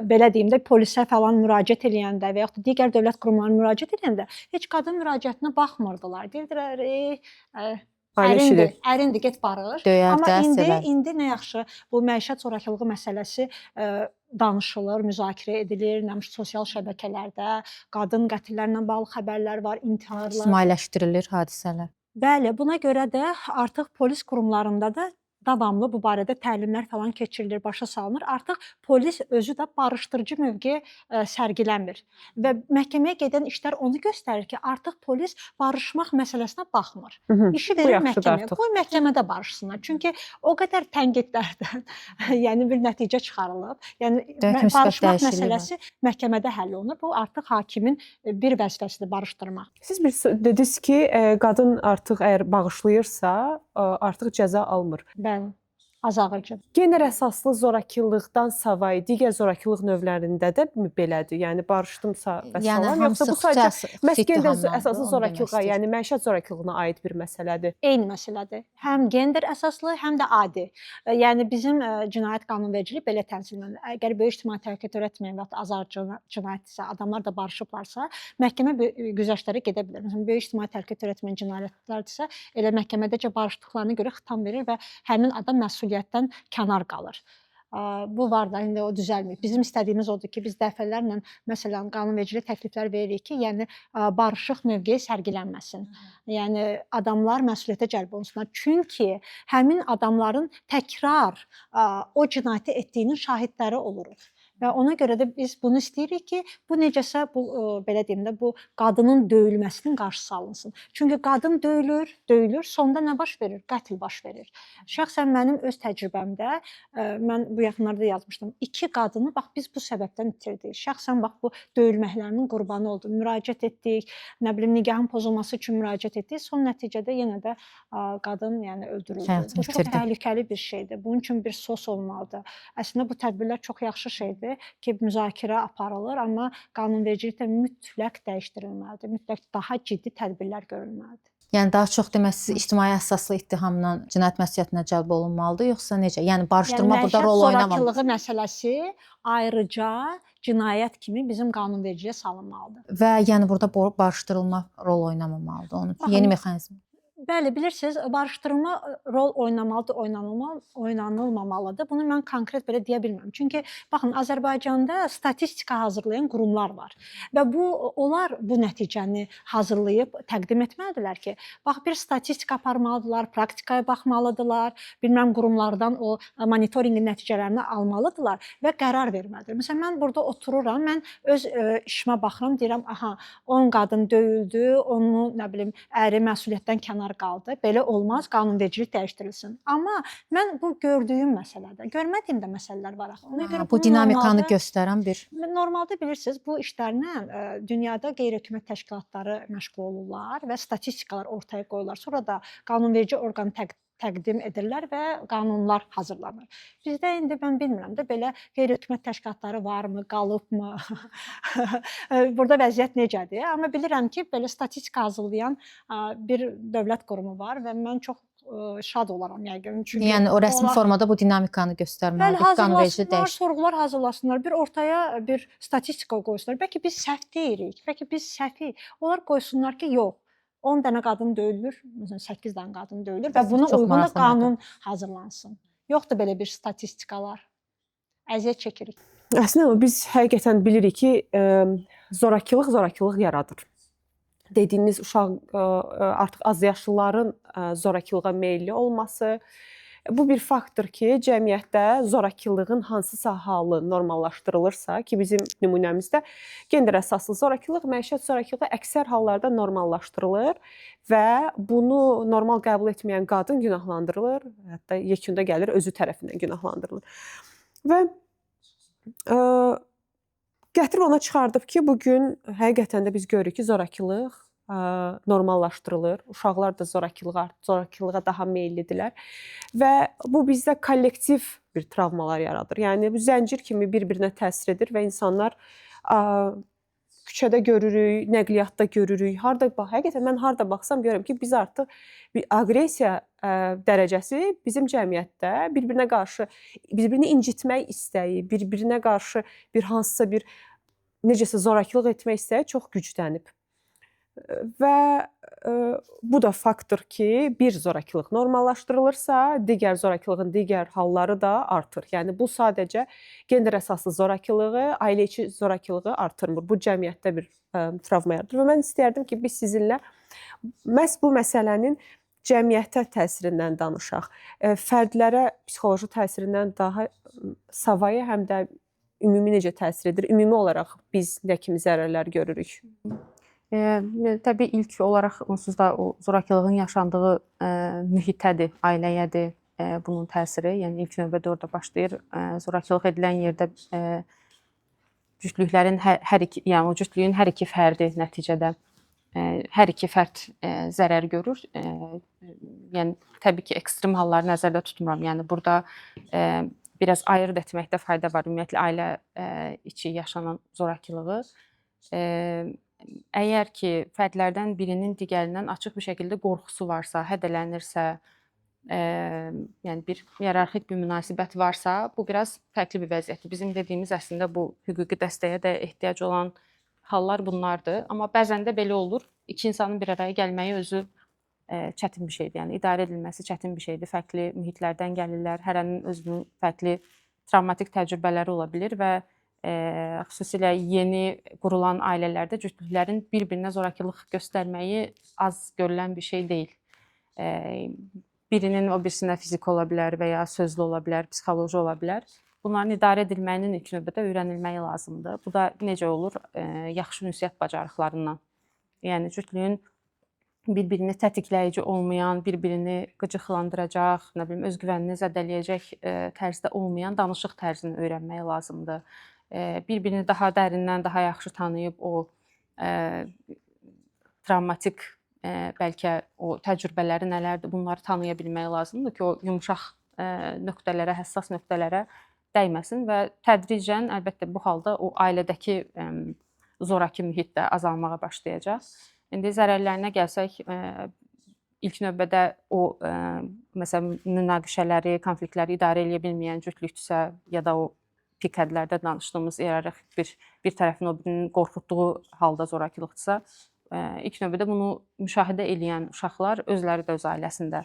belə deyim də polisə falan müraciət eləyəndə və yaxud da digər dövlət qurumlarına müraciət eləyəndə heç qadın müraciətinə baxmırdılar. Deyirdilər, Ailə işidir. ərindir, ərindir, get barış. Döyər Amma də, indi sevər. indi nə yaxşı bu məişət zorakılığı məsələsi danışılır, müzakirə edilir, nə bilim sosial şəbəkələrdə qadın qətillərlə bağlı xəbərlər var, intiharlar. İctimailəşdirilir hadisələr. Bəli, buna görə də artıq polis qurumlarında da davamlı bu barədə təlimlər falan keçirilir, başa salınır. Artıq polis özü də barışdırıcı mövqe sərgiləmir və məhkəməyə gedən işlər onu göstərir ki, artıq polis barışmaq məsələsinə baxmır. İşi Bu verir yaxşıdır məhkəməyə. artıq. Qoy məhkəmədə barışsınlar. Çünki o qədər tənqidlərdən, yəni bir nəticə çıxarılıb. Yəni Demək ki, müsbət barışmaq dəyişiklik var. məsələsi məhkəmədə həll olunur. Bu artıq hakimin bir vəzifəsidir barışdırmaq. Siz bir dediniz ki, qadın artıq əgər bağışlayırsa, artıq cəza almır. Bəli. Az ağırcı. Gender əsaslı zorakılıqdan savayı digər zorakılıq növlərində də mi belədir? Yəni barışdımsa Yəni vəssalam, hamısı yoxsa bu sadəcə xüsusi məhz gender ittihamlardır, əsaslı onu demək zorakılığa, istəyir. yəni məişət zorakılığına aid bir məsələdir. Eyni məsələdir. Həm gender əsaslı, həm də adi. Yəni bizim cinayət qanunvericiliyi belə tənzimlənir. Əgər böyük ictimai təhlükə törətməyən və ya azar cinayətdirsə, adamlar da barışıblarsa, məhkəmə güzəştlərə gedə bilər. Məsələn, böyük ictimai təhlükə törətməyən cinayətlərdirsə, elə məhkəmədəcə barışdıqlarına görə xitam verir və həmin adam məsuliyyətdən kənar qalır. Bu var da, indi o düzəlmir. Bizim istədiyimiz odur ki, biz dəfələrlə məsələn qanunvericilik təkliflər veririk ki, yəni barışıq mövqeyi sərgilənməsin. Yəni adamlar məsuliyyətə cəlb olunsunlar. Çünki həmin adamların təkrar o cinayəti etdiyinin şahidləri oluruq. Və ona görə də biz bunu istəyirik ki, bu necəsə bu belə deyim də bu qadının döyülməsinin qarşısı alınsın. Çünki qadın döyülür, döyülür, sonda nə baş verir? Qətl baş verir. Şəxsən mənim öz təcrübəmdə mən bu yaxınlarda yazmışdım. 2 qadını bax biz bu səbəbdən itirdik. Şəxsən bax bu döyülməklərinin qurbanı oldu. Müraciət etdik, nə bilim nigahın pozulması üçün müraciət etdik. Son nəticədə yenə də qadın yəni öldürüldü. Həyatını Bu çox itirdi. təhlükəli bir şeydir. Bunun üçün bir sos olmalıdır. Əslində bu tədbirlər çox yaxşı şeydir ki, müzakirə aparılır, amma qanunvericilik də mütləq dəyişdirilməlidir. Mütləq daha ciddi tədbirlər görülməlidir. Yəni daha çox demək siz ictimai əsaslı ittihamla cinayət məsuliyyətinə cəlb olunmalıdır, yoxsa necə? Yəni barışdırma Yəni burada məişət rol oynamamalıdır. zorakılığı məsələsi ayrıca cinayət kimi bizim qanunvericiliyə salınmalıdır. Və yəni burada barışdırılma rol oynamamalıdır. Onun üçün yeni Baxın, mexanizm. Bəli, bilirsiniz, barışdırma rol oynamalıdır, oynanılmamalıdır. Bunu mən konkret belə deyə bilmirəm. Çünki baxın, Azərbaycanda statistika hazırlayan qurumlar var və bu onlar bu nəticəni hazırlayıb təqdim etməlidirlər ki, bax bir statistika aparmalıdırlar, praktikaya baxmalıdırlar, bilməm qurumlardan o monitorinqin nəticələrini almalıdırlar və qərar verməlidirlər. Məsələn, mən burada otururam, mən öz işimə baxıram, deyirəm, aha, 10 qadın döyüldü, onu nə bilim, əri məsuliyyətdən kənar qaldı. Belə olmaz, qanunvericilik dəyişdirilsin. Amma mən bu gördüyüm məsələdə, görmədiyim də məsələlər var axı. Ona görə Bu bunu dinamikanı normalda- göstərən bir Normalda bilirsiniz, bu işlərlə dünyada qeyri-hökumət təşkilatları məşğul olurlar və statistikalar ortaya qoyurlar. Sonra da qanunverici orqan təqdim edirlər və qanunlar hazırlanır. Bizdə indi mən bilmirəm də belə qeyri-hökumət təşkilatları varmı, qalıbmı? Burada vəziyyət necədir? Amma bilirəm ki, belə statistika hazırlayan bir dövlət qurumu var və mən çox şad olaram yəqin. Çünki yəni o rəsmi onlar- formada bu dinamikanı Bəli, göstərməlidir. Qanunverici hazırlasınlar, dəyişiklik. sorğular hazırlasınlar, bir ortaya bir statistika qoysunlar. Bəlkə biz səhv deyirik, bəlkə biz səhvik. Onlar qoysunlar ki, yox, 10 dənə qadın döyülür, məsələn 8 dənə qadın döyülür və buna Çox uyğun da maraqlı qanun hazırlansın. Yoxdur belə bir statistikalar. Əziyyət çəkirik. Əslində amma biz həqiqətən bilirik ki, zorakılıq zorakılıq yaradır. Dediyiniz uşaq artıq az yaşlıların zorakılığa meyilli olması bu bir faktdır ki, cəmiyyətdə zorakılığın hansısa halı normallaşdırılırsa, ki bizim nümunəmizdə gender əsaslı zorakılıq, məişət zorakılığı əksər hallarda normallaşdırılır və bunu normal qəbul etməyən qadın günahlandırılır, hətta yekunda gəlir özü tərəfindən günahlandırılır. Və gətirib ona çıxardıb ki, bu gün həqiqətən də biz görürük ki, zorakılıq normallaşdırılır. Uşaqlar da zorakılığa daha meyillidirlər və bu bizdə kollektiv bir travmalar yaradır. Yəni bu zəncir kimi bir-birinə təsir edir və insanlar küçədə görürük, nəqliyyatda görürük. Harda bax, həqiqətən mən harda baxsam görürəm ki, biz artıq bir aqressiya dərəcəsi bizim cəmiyyətdə bir-birinə qarşı bir-birini incitmək istəyi, bir-birinə qarşı bir hansısa bir necəsə zorakılıq etmək istəyi çox güclənib. Və bu da faktdır ki, bir zorakılıq normallaşdırılırsa, digər zorakılığın digər halları da artır. Yəni bu sadəcə gender əsaslı zorakılığı, ailə içi zorakılığı artırmır. Bu cəmiyyətdə bir travma yaradır. Və mən istərdim ki, biz sizinlə məhz bu məsələnin cəmiyyətə təsirindən danışaq. Fərdlərə psixoloji təsirindən daha savayı həm də ümumi necə təsir edir? Ümumi olaraq biz nə kimi zərərlər görürük? Təbii ilk olaraq onsuz da o zorakılığın yaşandığı mühitədir, ailəyədir bunun təsiri. Yəni ilk növbədə orada başlayır. Zorakılıq edilən yerdə cütlüklərin hər iki, yəni o cütlüyün hər iki fərdi nəticədə hər iki fərd zərər görür. Yəni təbii ki, ekstrem halları nəzərdə tutmuram. Yəni burada biraz ayırd etməkdə fayda var. Ümumiyyətlə ailə içi yaşanan zorakılığı. Əgər ki, fərdlərdən birinin digərindən açıq bir şəkildə qorxusu varsa, hədələnirsə, yəni bir iyerarxik bir münasibət varsa, bu biraz fərqli bir vəziyyətdir. Bizim dediyimiz əslində bu hüquqi dəstəyə də ehtiyac olan hallar bunlardır. Amma bəzən də belə olur. İki insanın bir araya gəlməyi özü çətin bir şeydir. Yəni idarə edilməsi çətin bir şeydir. Fərqli mühitlərdən gəlirlər. Hərənin özünün fərqli travmatik təcrübələri ola bilər və xüsusilə yeni qurulan ailələrdə cütlüklərin bir-birinə zorakılıq göstərməyi az görülən bir şey deyil. Birinin o birisinə fiziki ola bilər və ya sözlü ola bilər, psixoloji ola bilər. Bunların idarə edilməyinin ilk növbədə öyrənilməyi lazımdır. Bu da necə olur? Yaxşı ünsiyyət bacarıqlarından. Yəni cütlüyün bir-birini tətikləyici olmayan, bir-birini qıcıqlandıracaq, nə bilim özgüvənini zədələyəcək tərzdə olmayan danışıq tərzini öyrənmək lazımdır. Bir-birini daha dərindən, daha yaxşı tanıyıb o travmatik bəlkə o təcrübələri nələrdir, bunları tanıya bilmək lazımdır ki, o yumşaq nöqtələrə, həssas nöqtələrə dəyməsin və tədricən əlbəttə bu halda o ailədəki zoraki mühit də azalmağa başlayacaq. İndi zərərlərinə gəlsək, ilk növbədə o məsələn münaqişələri, konfliktləri idarə eləyə bilməyən cütlükdürsə ya da o pik hədlərdə danışdığımız iyerarxik bir tərəfin o birinin qorxutduğu halda zorakılıqdırsa, ilk növbədə bunu müşahidə eləyən uşaqlar özləri də öz ailəsində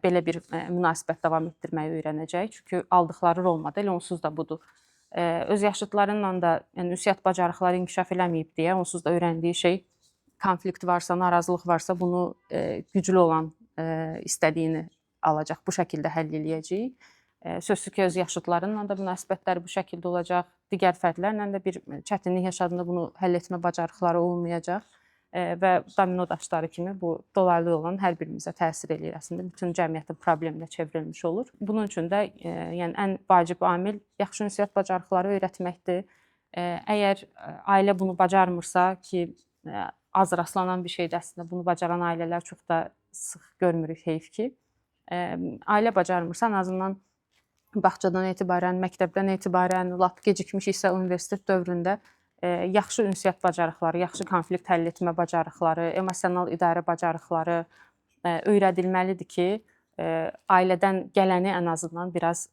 belə bir münasibət davam etdirməyi öyrənəcək. Çünki aldıqları rol model onsuz da budur. Öz yaşıdlarıyla da, yəni ünsiyyət bacarıqları inkişaf eləməyib deyə onsuz da öyrəndiyi şey konflikt varsa, narazılıq varsa bunu güclü olan istədiyini alacaq, bu şəkildə həll eləyəcək. Sözsüz ki, öz yaşıdlarıyla da münasibətləri bu şəkildə olacaq. Digər fərdlərlə də bir çətinlik yaşadığında bunu həll etmə bacarıqları olmayacaq. Və domino daşları kimi bu dolaylı olan hər birimizə təsir eləyir əslində. Bütün cəmiyyətin probleminə çevrilmiş olur. Bunun üçün də yəni ən vacib amil yaxşı ünsiyyət bacarıqları öyrətməkdir. Əgər ailə bunu bacarmırsa ki, az rastlanan bir şeydir əslində. Bunu bacaran ailələr çox da sıx görmürük heyf ki. Ailə bacarmırsa ən azından bağçadan etibarən, məktəbdən etibarən, lap gecikmiş isə universitet dövründə yaxşı ünsiyyət bacarıqları, yaxşı konflikt həll etmə bacarıqları, emosional idarə bacarıqları öyrədilməlidir ki, ailədən gələni ən azından biraz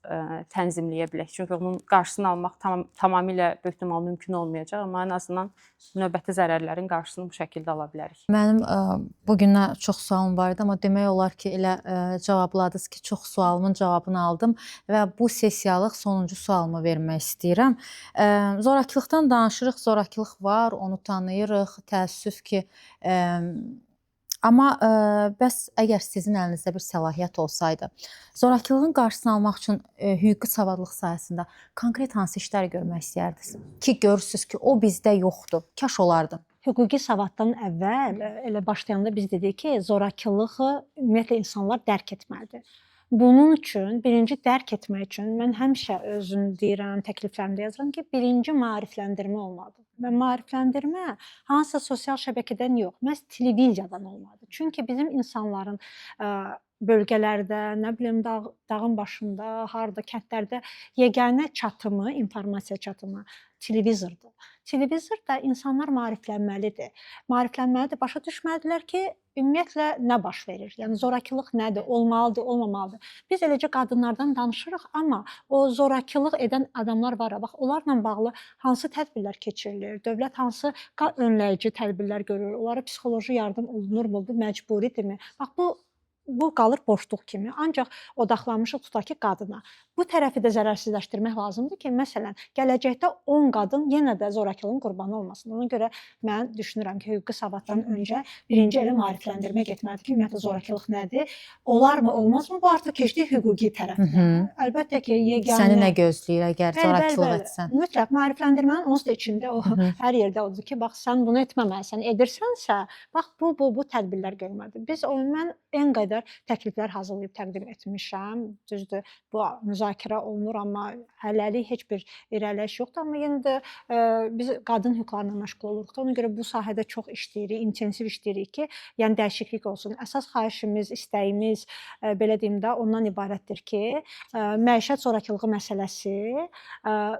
tənzimləyə bilək. Çünki onun qarşısını almaq tamamilə böyük ehtimal mümkün olmayacaq, amma ən azından növbəti zərərlərin qarşısını bu şəkildə ala bilərik. Mənim bu günə çox sualım var idi, amma demək olar ki, elə cavabladınız ki, çox sualımın cavabını aldım və bu sessiyalıq sonuncu sualımı vermək istəyirəm. Zorakılıqdan danışırıq, zorakılıq var, onu tanıyırıq. Təəssüf ki, amma bəs əgər sizin əlinizdə bir səlahiyyət olsaydı, zorakılığın qarşısını almaq üçün hüquqi savadlıq sahəsində konkret hansı işlər görmək istəyərdiniz? Ki görürsüz ki, o bizdə yoxdur. Kaş olardı. Hüquqi savaddan əvvəl elə başlayanda biz dedik ki, zorakılığı ümumiyyətlə insanlar dərk etməlidir. Bunun üçün birinci dərk etmək üçün mən həmişə özüm deyirəm, təkliflərimdə yazıram ki, birinci maarifləndirmə olmalıdır. Və maarifləndirmə hansısa sosial şəbəkədən yox, məhz televiziyadan olmalıdır. Çünki bizim insanların bölgələrdə, nə bilim dağın başında, harda, kəndlərdə yeganə çatımı, informasiya çatımı televizordur. Televizorda insanlar maariflənməlidir. Maariflənməlidir, başa düşməlidirlər ki, ümumiyyətlə nə baş verir? Yəni zorakılıq nədir? Olmalıdır, olmamalıdır? Biz eləcə qadınlardan danışırıq, amma o zorakılıq edən adamlar var. Bax, onlarla bağlı hansı tədbirlər keçirilir? Dövlət hansı önləyici tədbirlər görür? Onlara psixoloji yardım olunurmu? Bu məcburidirmi? Bax, bu qalır boşluq kimi. Ancaq odaqlanmışıq tutaq ki, qadına. Bu tərəfi də zərərsizləşdirmək lazımdır ki, məsələn, gələcəkdə 10 qadın yenə də zorakılığın qurbanı olmasın. Ona görə mən düşünürəm ki, hüquqi savaddan öncə birinci elə maarifləndirmə getməlidir ki, ümumiyyətlə zorakılıq nədir? Olarmı, olmazmı? Bu artıq keçdi hüquqi tərəfinə. Əlbəttə ki, yeganə Səni nə gözləyir əgər zorakılıq etsən? Mütləq maarifləndirmənin onsuz da içində o hər yerdə odur ki, bax sən bunu etməməlisən, edirsənsə, bax bu tədbirlər görməlidir. Biz mən en qədər təkliflər hazırlayıb təqdim etmişəm. Düzdür, bu müzakirə olunur, amma hələlik heç bir irəliləyiş yoxdur. Amma yenə də biz qadın hüquqlarına məşğul oluruq da. Ona görə bu sahədə çox işləyirik, intensiv işləyirik ki, yəni dəyişiklik olsun. Əsas xahişimiz, istəyimiz, belə deyim də, ondan ibarətdir ki, məişət zorakılığı məsələsi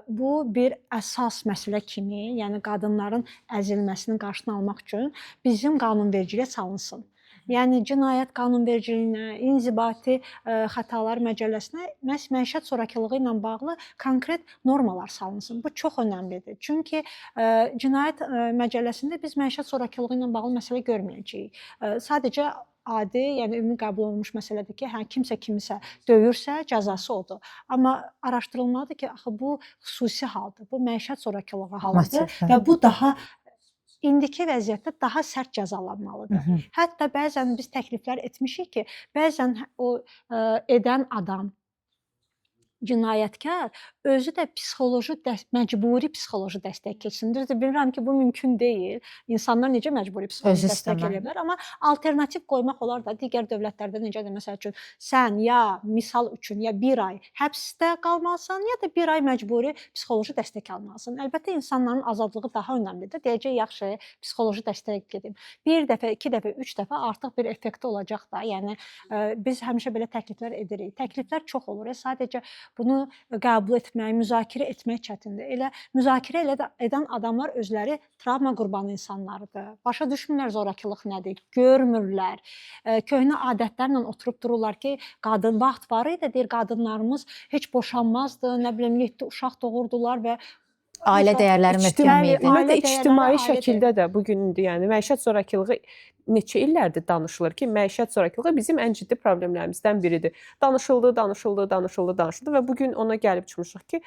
bu bir əsas məsələ kimi, yəni qadınların əzilməsinin qarşısını almaq üçün bizim qanunvericiliyə salınsın. Yəni cinayət qanunvericiliyinə, inzibati xətalar məcəlləsinə məhz məişət zorakılığı ilə bağlı konkret normalar salınsın. Bu çox önəmlidir. Çünki cinayət məcəlləsində biz məişət zorakılığı ilə bağlı məsələ görməyəcəyik. Sadəcə adi, yəni ümumi qəbul olunmuş məsələdir ki, hə, kimsə kimisə döyürsə, cəzası odur. Amma araşdırılmalıdır ki, axı bu xüsusi haldır. Bu məişət zorakılığı halıdır və bu daha indiki vəziyyətdə daha sərt cəzalanmalıdır. Hətta bəzən biz təkliflər etmişik ki, bəzən o edən adam, cinayətkar özü də psixoloji məcburi psixoloji dəstək keçsin. Düzdür, bilirəm ki, bu mümkün deyil. İnsanlar necə məcburi psixoloji dəstək eləyə bilər, amma alternativ qoymaq olar da. Digər dövlətlərdə necədir? Məsəl üçün, sən ya misal üçün ya bir ay həbsdə qalmalısan, ya da bir ay məcburi psixoloji dəstək almalısan. Əlbəttə, insanların azadlığı daha önəmlidir. Deyəcək, yaxşı, psixoloji dəstək gedim. Bir dəfə, iki dəfə, üç dəfə artıq bir effekti olacaq da. Yəni biz həmişə belə təkliflər edirik. Təkliflər çox olur. Sadəcə bunu qəbul etmək, müzakirə etmək çətindir. Elə müzakirə edən adamlar özləri travma qurbanı insanlardır. Başa düşmürlər zorakılıq nədir, görmürlər. Köhnə adətlərlə oturub dururlar ki, qadın vaxt var idi, deyir, qadınlarımız heç boşanmazdı, nə bilim, 7 uşaq doğurdular və ailə dəyərləri möhkəm idi. Ümumiyyətlə ictimai şəkildə də bu gündür, yəni məişət zorakılığı neçə illərdir danışılır ki, məişət zorakılığı bizim ən ciddi problemlərimizdən biridir. Danışıldı, danışıldı, danışıldı, danışıldı və bu gün ona gəlib çıxmışıq ki,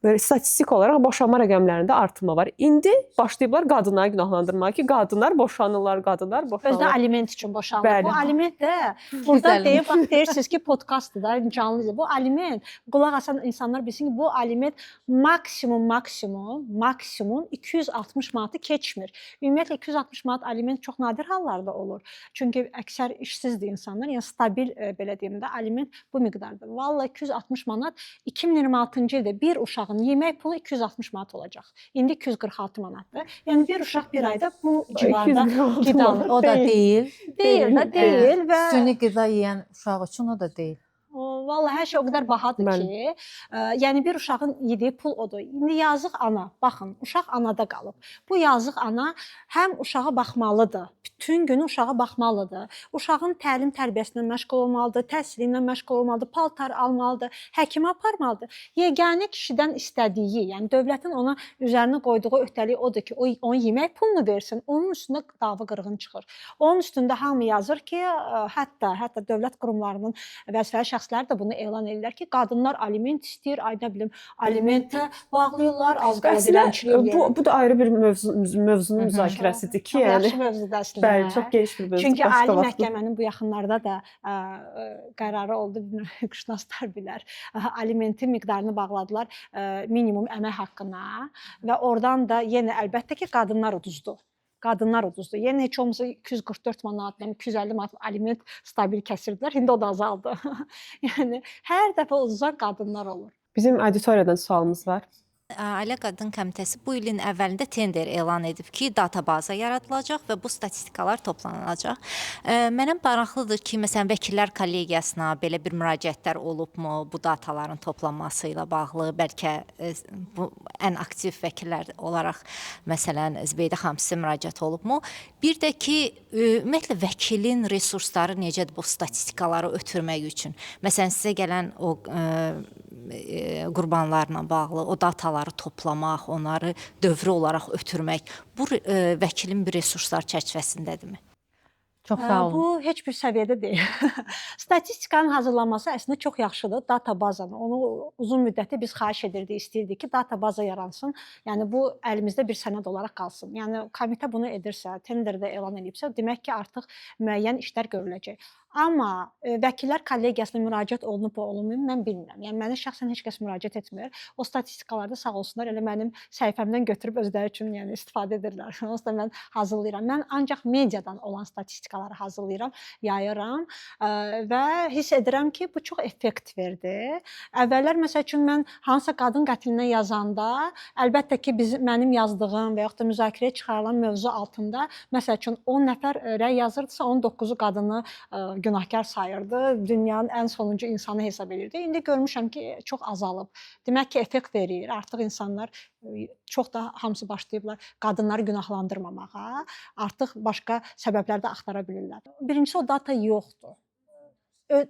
böyle statistik olaraq boşanma rəqəmlərində artımma var. İndi başlayıblar qadınları günahlandırmağa ki, qadınlar boşanırlar, qadınlar boşanırlar. Özdə aliment üçün boşanır. Bəli. Bu aliment də burada deyib, bax deyirsiniz ki, podkastdır da, canlıdır. Bu aliment, qulaq asan insanlar bilsin ki, bu aliment maksimum 260 manatı keçmir. Ümumiyyətlə 260 manat aliment çox nadir hallarda olur. Çünki əksər işsizdir insanlar. Yəni stabil belə deyim də aliment bu miqdardır. Vallahi 260 manat 2026-cı ildə bir uşağın yemək pulu 260 manat olacaq. İndi 246 manatdır. Yəni bir uşaq bir ayda bu civarda qida alır. O da deyil. Deyil də, deyil və süni qida yeyən uşaq üçün o da deyil. Vallahi hər şey o qədər bahadır ki, yəni bir uşağın yediyi pul odur. İndi yazıq ana, baxın, uşaq anada qalıb. Bu yazıq ana həm uşağa baxmalıdır, bütün günü uşağa baxmalıdır. Uşağın təlim tərbiyəsinə məşğul olmalıdır, təhsili ilə məşğul olmalıdır, paltar almalıdır, həkimə aparmalıdır. Yeganə kişidən istədiyi, yəni dövlətin ona üzərinə qoyduğu öhdəlik odur ki, o onun yemək pulunu versin, onun üstündə dava qırğın çıxır. Onun üstündə hamı yazır ki, hətta dövlət qurumlarının vəzifəli şəxsləri də bunu elan edirlər ki, qadınlar aliment istəyir, ay nə bilim, alimentə bağlayırlar, az qala dilənçilik eləyir. Bu da ayrı bir mövzunun müzakirəsidir ki, yəni yaxşı mövzudur əslində. Bəli, çox geniş bir mövzu. Çünki Ali Məhkəmənin bu yaxınlarda da qərarı oldu, bilmirəm, hüquqşünaslar bilər. Alimentin miqdarını bağladılar minimum əmək haqqına və oradan da yenə əlbəttə ki, qadınlar uduzdu. Qadınlar uduzdu. Yenə heç olmasa 244 manat, 250 manat aliment stabil kəsirdilər. İndi o da azaldı. Yəni hər dəfə uduzan qadınlar olur. Bizim auditoriyadan sualımız var. Ailə Qadın Komitəsi bu ilin əvvəlində tender elan edib ki, databaza yaradılacaq və bu statistikalar toplanılacaq. Mənə maraqlıdır ki, məsələn, vəkillər kollegiyasına belə bir müraciətlər olubmu bu dataların toplanması ilə bağlı? Bəlkə bu ən aktiv vəkillər olaraq, məsələn, Zibeydə xanım sizə müraciət olubmu? Bir də ki, ümumiyyətlə vəkilin resursları necədir bu statistikaları ötürmək üçün? Məsələn, sizə gələn o qurbanlarla bağlı o dataları toplamaq, onları dövrü olaraq ötürmək, bu vəkilin bir resurslar çərçivəsindədirmi? Çox sağ olun. Bu heç bir səviyyədə deyil. Statistikanın hazırlanması əslində çox yaxşıdır. Data bazanı, onu uzun müddətli biz xahiş edirdik, istəyirdik ki, data baza yaransın. Yəni bu əlimizdə bir sənəd olaraq qalsın. Yəni komitə bunu edirsə, tenderdə elan edibsə, demək ki, artıq müəyyən işlər görüləcək. Amma vəkillər kollegiyasına müraciət olunub, olunmayıb mən bilmirəm. Yəni mənə şəxsən heç kəs müraciət etmir. O statistikalarda sağ olsunlar elə mənim səhifəmdən götürüb özləri üçün yəni istifadə edirlər. Onsuz da mən hazırlayıram. Mən ancaq mediadan olan statistikaları hazırlayıram, yayıram və hiss edirəm ki, bu çox effekt verdi. Əvvəllər məsəl üçün mən hansısa qadın qətilinə yazanda, əlbəttə ki, mənim yazdığım və yaxud da müzakirəyə çıxarılan mövzu altında məsəl üçün 10 nəfər rəy yazırdısa, 19-u qadını günahkar sayırdı, dünyanın ən sonuncu insanı hesab edirdi. İndi görmüşəm ki, çox azalıb. Demək ki, effekt verir. Artıq insanlar çox da hamısı başlayıblar qadınları günahlandırmamağa. Artıq başqa səbəblər də axtara bilirlər. Birincisi o data yoxdur.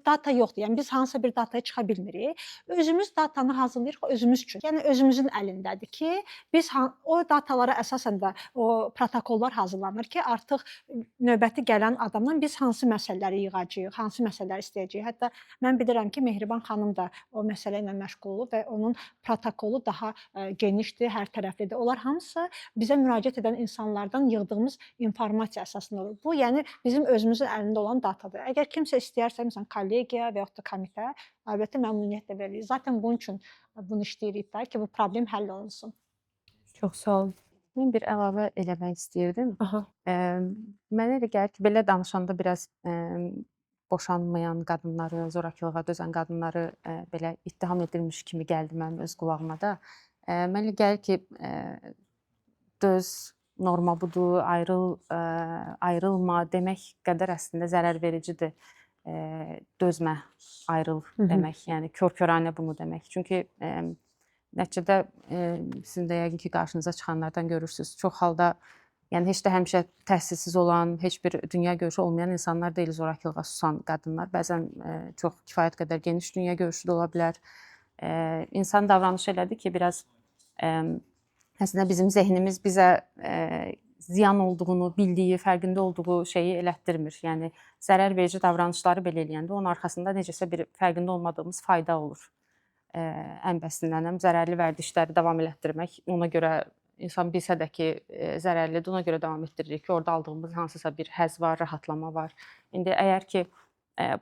Data yoxdur. Yəni biz hansısa bir dataya çıxa bilmirik. Özümüz datanı hazırlayırıq özümüz üçün. Yəni özümüzün əlindədir ki, biz o datalara əsasən də o protokollar hazırlanır ki, artıq növbəti gələn adamdan biz hansı məsələləri yığacağıq, hansı məsələləri istəyəcəyik. Hətta mən bilirəm ki, Mehriban xanım da o məsələ ilə məşğul olub və onun protokolu daha genişdir, hər tərəflidir. Onlar hamısı bizə müraciət edən insanlardan yığdığımız informasiya əsasında olur. Bu, yəni bizim özümüzün əlində olan datadır. Əgər kimsə istəyərsə, məsələn, kollegiya və yaxud da komitə, əlbəttə məmnuniyyətlə veririk. Zaten bunun üçün bunu işləyirik də ki, bu problem həll olunsun. Çox sağ olun. Mən bir əlavə eləmək istəyirdim. Mənə elə gəlir ki, belə danışanda biraz boşanmayan qadınları, zorakılığa dözən qadınları belə ittiham edilmiş kimi gəldi mənim öz qulağıma da. Mənə elə gəlir ki, döz, norma budur, ayrıl, ayrılma demək qədər əslində zərər vericidir. Dözmə, ayrıl demək, yəni kör-köranə bunu demək. Çünki nəticədə sizin də yəqin ki, qarşınıza çıxanlardan görürsünüz. Çox halda, yəni heç də həmişə təhsilsiz olan, heç bir dünya görüşü olmayan insanlar deyil zorakılığa susan qadınlar. Bəzən çox kifayət qədər geniş dünya görüşü də ola bilər. İnsan davranışı elədir ki, biraz əslində bizim zehnimiz bizə ziyan olduğunu bildiyi, fərqində olduğu şeyi elətdirmir. Yəni zərər verici davranışları belə eləyəndə onun arxasında necəsə bir fərqində olmadığımız fayda olur. Ən bəsindən həm zərərli vərdişləri davam elətdirmək, ona görə insan bilsə də ki, zərərlidir, ona görə davam etdiririk ki, orada aldığımız hansısa bir həzz var, rahatlama var. İndi əgər ki,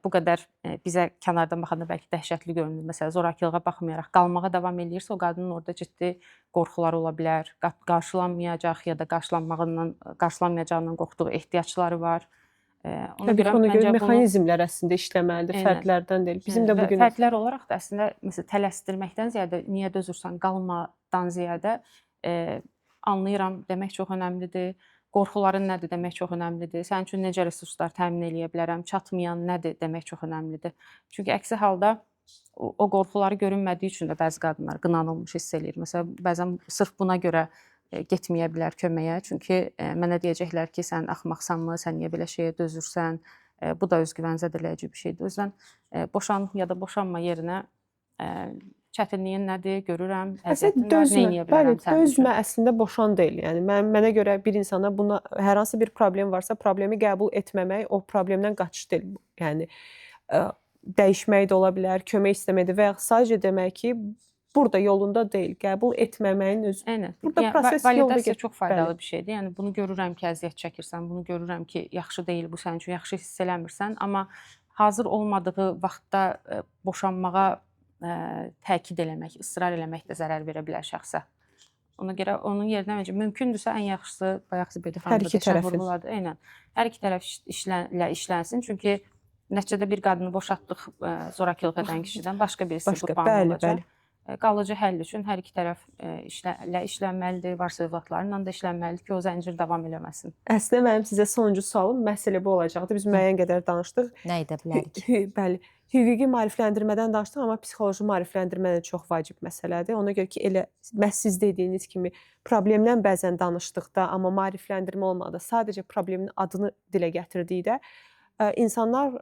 bu qədər bizə kənardan baxanda bəlkə dəhşətli görünür, məsələn, zorakılığa baxmayaraq qalmağa davam eləyirsə, o qadının orada ciddi qorxuları ola bilər, qarşılanmayacaq ya da qarşılanmayacağından qorxduğu ehtiyacları var. Ona görə ona görə mexanizmlər əslində işləməlidir, fərdlərdən deyil. Bizim də bugün fərdlər olaraq da əslində məsələn tələsdirməkdən ziyadə, niyə dözürsən, qalmadan ziyadə anlayıram demək çox önəmlidir. Qorxuların nədir demək çox önəmlidir. Sənin üçün necə resurslar təmin eləyə bilərəm, çatmayan nədir demək çox önəmlidir. Çünki əksi halda o qorxuları görünmədiyi üçün də bəzi qadınlar qınanılmış hiss eləyir. Məsələn, bəzən sırf buna görə getməyə bilər köməyə. Çünki mənə deyəcəklər ki, sən axmaqsanmı, sən niyə belə şeyə dözürsən? Bu da özgüvən zədələyici bir şeydir. O yüzden boşan ya da boşanma yerinə çətinliyin nədir, görürəm, əziyyətin var, nə eləyə bilərəm sənin üçün? Dözmə əslində boşan deyil. Yəni mənə görə bir insana buna hər hansı bir problem varsa, problemi qəbul etməmək o problemdən qaçış deyil. Yəni dəyişmək də ola bilər, kömək istəmək də və ya sadəcə demək ki, burada yolunda deyil, qəbul etməməyin özü. Eynən. Burada yəni, proses yolda validasiya çox faydalı bir şeydir. Yəni bunu görürəm ki, əziyyət çəkirsən, bunu görürəm ki, yaxşı deyil, bu sənin üçün yaxşı hiss eləmirsən, amma hazır olmadığı vaxtda boşanmağa təkid eləmək, ısrar eləmək də zərər verə bilər şəxsə. Ona görə onun yerinə məncə mümkündürsə ən yaxşısı bayaq Zibeydə xanım da qəşəng vurğuladı. Eynən. Hər iki tərəf işlənsin. Çünki nəticədə bir qadını boşatdıq zorakılıq edən kişidən, başqa birisi qurban olacaq. Qalıcı həll üçün hər iki tərəf işlənməlidir, varsa övladlarla da işlənməlidir ki, o zəncir davam eləməsin. Əslində mənim sizə sonuncu sualım məhz elə bu olacaqdı. Biz müəyyən qədər danışdıq. Nə edə bilərik? Bəli. Hüquqi maarifləndirmədən danışdıq, amma psixoloji maarifləndirmə də çox vacib məsələdir. Ona görə ki, elə məhz siz dediyiniz kimi problemdən bəzən danışdıqda, amma maarifləndirmə olmadı, sadəcə problemin adını dilə gətirdikdə insanlar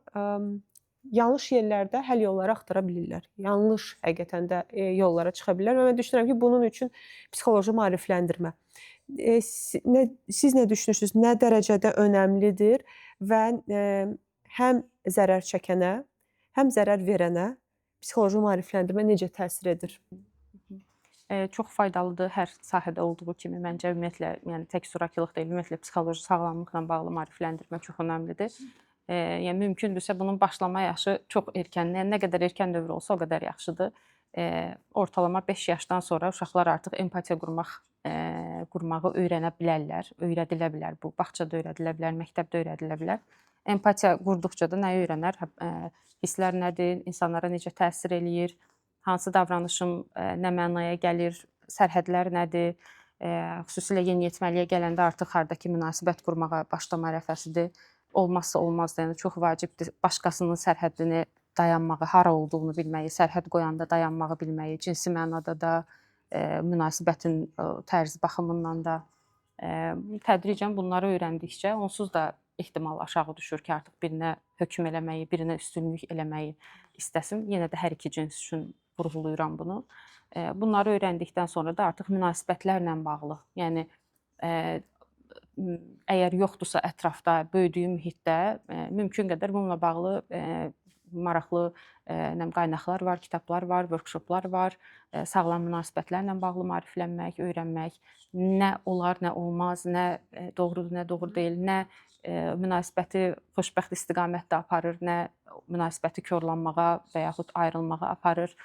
yanlış yerlərdə həll yolları axtara bilirlər. Yanlış həqiqətən də yollara çıxa bilirlər və mən düşünürəm ki, bunun üçün psixoloji maarifləndirmə. Siz nə düşünürsünüz? Nə dərəcədə önəmlidir və həm zərər çəkənə, həm zərər verənə psixoloji maarifləndirmə necə təsir edir? Çox faydalıdır hər sahədə olduğu kimi. Məncə ümumiyyətlə, yəni tək zorakılıq deyil, ümumiyyətlə psixoloji sağlamlıqla bağlı maarifləndirmə çox önəmlidir. Yəni mümkündürsə bunun başlama yaşı çox erkən, yəni nə qədər erkən dövr olsa o qədər yaxşıdır. Ortalama 5 yaşdan sonra uşaqlar artıq empatiya qurmağı öyrənə bilərlər, öyrədilə bilər bu. Bağçada öyrədilə bilər, məktəbdə öyrədilə bilər. Empatiya qurduqca da nəyi öyrənər? Hisslər nədir, insanlara necə təsir eləyir, hansı davranışım nə mənaya gəlir, sərhədlər nədir? Xüsusilə yeniyetməliyə gələndə artıq hardakı münasibət qurmağa başlama ərəfəsidir. Olmazsa olmazdır, yəni çox vacibdir başqasının sərhədini dayanmağı, hara olduğunu bilməyi, sərhəd qoyanda dayanmağı bilməyi, cinsi mənada da, münasibətin tərzi baxımından da tədricən bunları öyrəndikcə onsuz da ehtimal aşağı düşür ki, artıq birinə hökm eləməyi, birinə üstünlük eləməyi istəsin. Yenə də hər iki cins üçün vurğulayıram bunu. Bunları öyrəndikdən sonra da artıq münasibətlərlə bağlı, yəni əgər yoxdursa ətrafda, böyüdüyü mühitdə mümkün qədər bununla bağlı maraqlı qaynaqlar var, kitablar var, workshoplar var. Sağlam münasibətlərlə bağlı maariflənmək, öyrənmək, nə olar, nə olmaz, nə doğrudur, nə doğru deyil, nə münasibəti xoşbəxt istiqamətdə aparır, nə münasibəti korlanmağa və yaxud ayrılmağa aparır.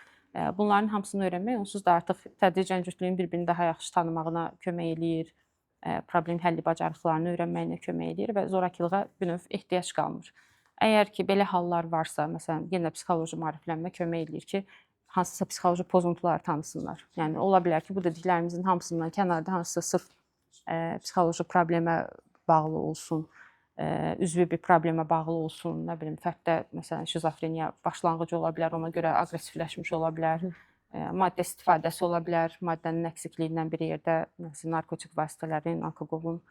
Bunların hamısını öyrənmək onsuz da artıq tədricən cütlüyün bir-birini daha yaxşı tanımağına kömək eləyir, problem həlli bacarıqlarını öyrənməyinə kömək eləyir və zorakılığa bir növ ehtiyac qalmır. Əgər ki, belə hallar varsa, məsələn, yenə psixoloji maariflənmə kömək eləyir ki, hansısa psixoloji pozuntular tanısınlar. Yəni ola bilər ki, bu dediklərimizin hamısından kənarda hansısa sırf psixoloji problemə bağlı olsun, üzvü bir problemə bağlı olsun, nə bilim, fərddə məsələn şizofreniya başlanğıcı ola bilər, ona görə aqressivləşmiş ola bilər, maddə istifadəsi ola bilər, maddənin əksikliyindən bir yerdə, məsələn, narkotik vasitələrin, alkoqolun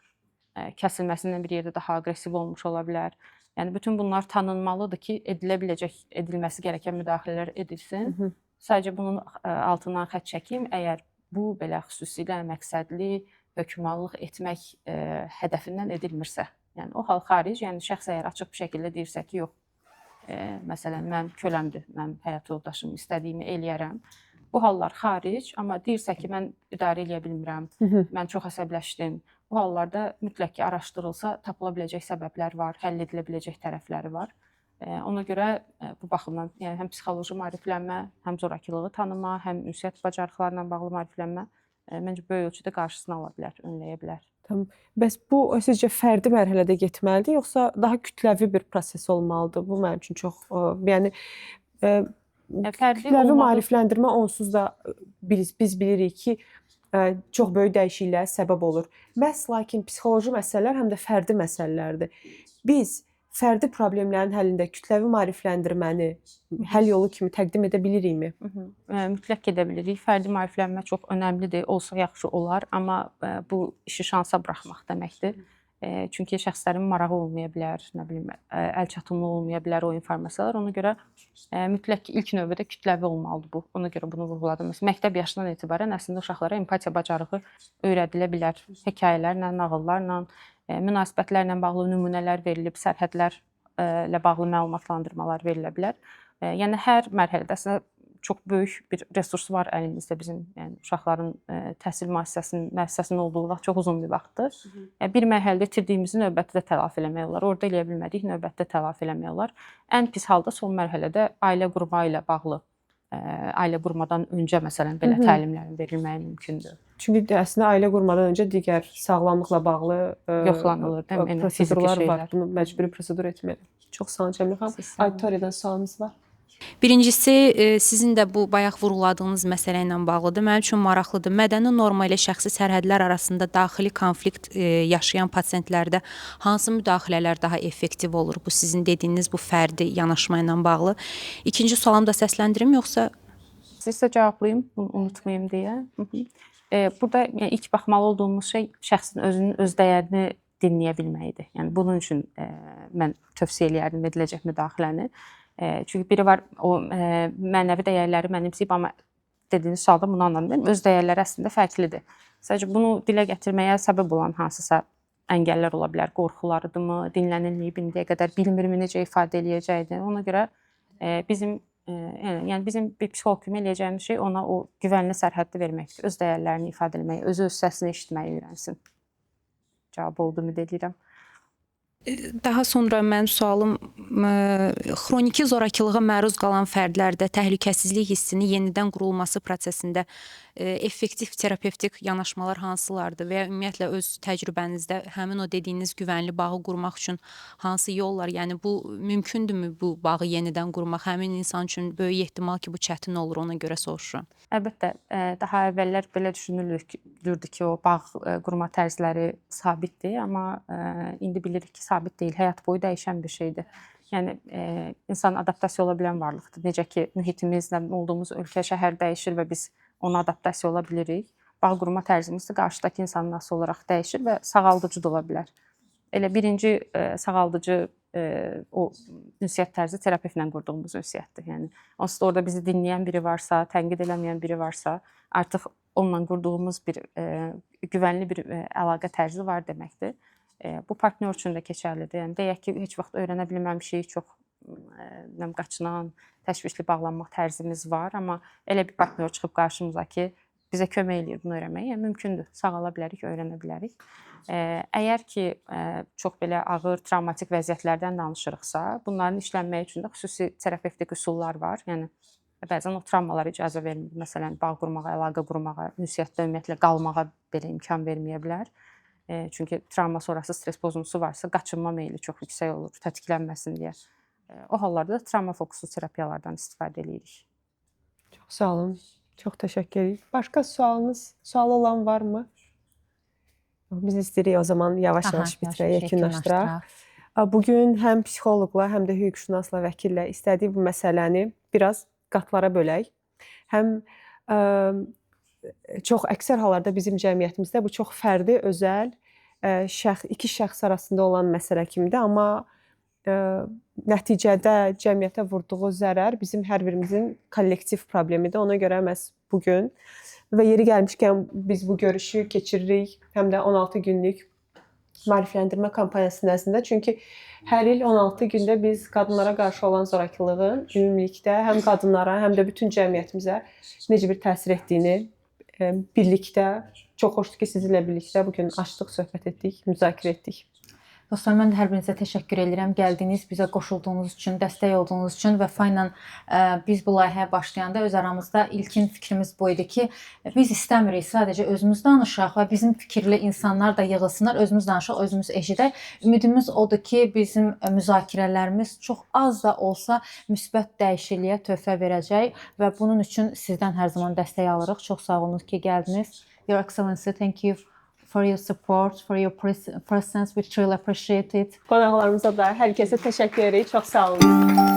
kəsilməsindən bir yerdə daha aqressiv olmuş ola bilər. Yəni bütün bunlar tanınmalıdır ki, edilə biləcək, edilməsi gerəkən müdaxilələr edilsin. Sadəcə bunun altından xətt çəkim, əgər bu belə xüsusilə məqsədli hökmranlıq etmək hədəfindən edilmirsə, yəni o hal xaric, yəni şəxs əgər açıq bir şəkildə deyirsə ki, yox, məsələn, mən köləmdir, mən həyat yoldaşım, istədiyimi eləyərəm. Bu hallar xaric, amma deyirsə ki, mən idarə eləyə bilmirəm, mən çox əsəbləşdim. Bu hallarda mütləq ki, araşdırılsa tapıla biləcək səbəblər var, həll edilə biləcək tərəfləri var. Ona görə bu baxımdan, yəni həm psixoloji maariflənmə, həm zorakılığı tanıma, həm ünsiyyət bacarıqlarla bağlı maariflənmə məncə böyük ölçüdə qarşısını ala bilər, önləyə bilər. Tamam. Bəs bu sizcə fərdi mərhələdə getməlidir, yoxsa daha kütləvi bir proses olmalıdır? Bu mənim üçün çox, yəni fərdi kütləvi olmalı. Maarifləndirmə onsuz da biz bilirik ki, çox böyük dəyişikliklərə səbəb olur. Məhz lakin psixoloji məsələlər həm də fərdi məsələlərdir. Biz fərdi problemlərin həllində kütləvi maarifləndirməni həll yolu kimi təqdim edə bilirikmi? Mütləq edə bilirik. Fərdi maariflənmə çox önəmlidir. Olsa yaxşı olar, amma bu işi şansa buraxmaq deməkdir. Çünki şəxslərin marağı olmaya bilər, nə bilim, əl çatımlı olmaya bilər o informasiyalar. Ona görə mütləq ki, ilk növbədə kütləvi olmalıdır bu. Ona görə bunu vurğuladım. Məsələn, məktəb yaşından etibarən əslində uşaqlara empatiya bacarığı öyrədilə bilər. Hekayələrlə, nağıllarla, münasibətlərlə bağlı nümunələr verilib, sərhədlərlə bağlı məlumatlandırmalar verilə bilər. Yəni hər mərhələdə əslində çox böyük bir resurs var əlimizdə bizim, yəni uşaqların təhsil müəssisəsinin olduğu vaxt çox uzun bir vaxtdır. Yəni bir mərhələdə itirdiyimizi növbətdə də tələfi eləmək olar. Orada eləyə bilmədik, növbətdə tələfi eləmək olar. Ən pis halda son mərhələdə ailə qurma ilə bağlı, ailə qurmadan öncə məsələn belə təlimlərin verilməyi mümkündür. Çünki əslində ailə qurmadan öncə digər sağlamlıqla bağlı yoxlanılır, değil mi? Prosedurlar var. Bunu məcburi prosedur etməli. Çox sağ olun Cəmilə xanım. Siz sağ olun. Auditoriyadan sualımız var. Birincisi, sizin də bu bayaq vurğuladığınız məsələ ilə bağlıdır. Mənim üçün maraqlıdır. Mədəni norma ilə şəxsi sərhədlər arasında daxili konflikt yaşayan pasientlərdə hansı müdaxilələr daha effektiv olur? Bu sizin dediyiniz bu fərdi yanaşma ilə bağlı. İkinci sualımı da səsləndirim yoxsa Sizə cavablayım, bunu unutmayım deyə. Burada yəni ilk baxmalı olduğumuz şey şəxsin özünün öz dəyərini dinləyə bilməyidir. Yəni bunun üçün mən tövsiyə eləyərdim ediləcək müdaxiləni. Çünki biri var o mənəvi dəyərləri mənimsəyib, amma dediyiniz sualda bunu anlamıram. Öz dəyərləri əslində fərqlidir. Sadəcə bunu dilə gətirməyə səbəb olan hansısa əngəllər ola bilər, qorxularıdırmı, dinlənilməyib indiyə qədər, bilmirmi necə ifadə eləyəcəyini. Ona görə bizim yəni bizim bir psixoloq kimi eləyəcəyimiz şey ona o güvənli sərhəddi verməkdir. Öz dəyərlərini ifadə etməyi, özü öz səsini eşitməyi öyrənsin. Cavab oldu, ümid edirəm. Daha sonra mənim sualım xroniki zorakılığa məruz qalan fərdlərdə təhlükəsizlik hissini yenidən qurulması prosesində effektiv terapevtik yanaşmalar hansılardır və ya ümumiyyətlə öz təcrübənizdə həmin o dediyiniz güvənli bağı qurmaq üçün hansı yollar, yəni bu mümkündürmü bu bağı yenidən qurmaq? Həmin insan üçün böyük ehtimal ki, bu çətin olur, ona görə soruşuram. Əlbəttə, daha əvvəllər belə düşünülürdü ki, o bağ qurma tərzləri sabitdir, amma indi bilirik ki, sabit deyil, həyat boyu dəyişən bir şeydir. Yəni insan adaptasiya ola bilən varlıqdır. Necə ki, mühitimizlə olduğumuz ölkə, şəhər dəyişir və biz ona adaptasiya ola bilirik. Bağ qurma tərzimiz də qarşıdakı insandan asılı olaraq dəyişir və sağaldıcı da ola bilər. Elə birinci sağaldıcı o ünsiyyət tərzi terapevtlə qurduğumuz ünsiyyətdir. Yəni onsuz da orada bizi dinləyən biri varsa, tənqid eləməyən biri varsa, artıq onunla qurduğumuz bir güvənli bir əlaqə tərzi var deməkdir. Bu partnyor üçün də keçərlidir. Yəni deyək ki, heç vaxt öyrənə bilməmişik, çox qaçınan, təşvişli bağlanmaq tərzimiz var, amma elə bir partnyor çıxıb qarşımıza ki, bizə kömək eləyir bunu öyrənməyə, yəni mümkündür. Sağala bilərik, öyrənə bilərik. Əgər ki, çox belə ağır travmatik vəziyyətlərdən danışırıqsa, bunların işlənməyi üçün də xüsusi terapevtik üsullar var. Yəni bəzən o travmalar icazə vermir. Məsələn, bağ qurmağa, əlaqə qurmağa, ünsiyyətdə ümumiyyətlə qalmağa belə imkan verməyə bilər. Çünki travma sonrası stres pozuntusu varsa, qaçınma meyli çox yüksək olur, tətiklənməsin deyə. O hallarda da travma fokuslu terapiyalardan istifadə edirik. Çox sağ olun. Çox təşəkkür edirik. Başqa sualınız, sual olan varmı? Biz istəyirik o zaman yavaş-yavaş bitirək, yekunlaşdıraq. Bugün həm psixoloqla, həm də hüquqşünasla, vəkillə istədik bu məsələni biraz qatlara bölək. Həm çox əksər hallarda bizim cəmiyyətimizdə bu çox fərdi, özəl, iki şəxs arasında olan məsələ kimidir, amma nəticədə cəmiyyətə vurduğu zərər bizim hər birimizin kollektiv problemidir. Ona görə məhz bugün və yeri gəlmişkən biz bu görüşü keçiririk, həm də 16 günlük maarifləndirmə kampaniyası nəzdində. Çünki hər il 16 gündə biz qadınlara qarşı olan zorakılığın ümumilikdə həm qadınlara, həm də bütün cəmiyyətimizə necə bir təsir etdiyini birlikdə, çox xoşdur ki, sizinlə birlikdə bugün açdıq, söhbət etdik, müzakirə etdik. Dostlar, mən də hər birinizə təşəkkür edirəm. Gəldiyiniz, bizə qoşulduğunuz üçün, dəstək olduğunuz üçün. Vəfa ilə biz bu layihəyə başlayanda öz aramızda ilkin fikrimiz bu idi ki, biz istəmirik sadəcə özümüz danışaq və bizim fikirli insanlar da yığılsınlar, özümüz danışaq, özümüz eşidək. Ümidimiz odur ki, bizim müzakirələrimiz çox az da olsa müsbət dəyişikliyə töhfə verəcək və bunun üçün sizdən hər zaman dəstək alırıq. Çox sağ olun ki, gəldiniz. Your Excellency, thank you for your support, for your presence. We truly appreciate it. Qonaqlarımıza da, hər kəsə təşəkkür edirik. Çox sağ olun.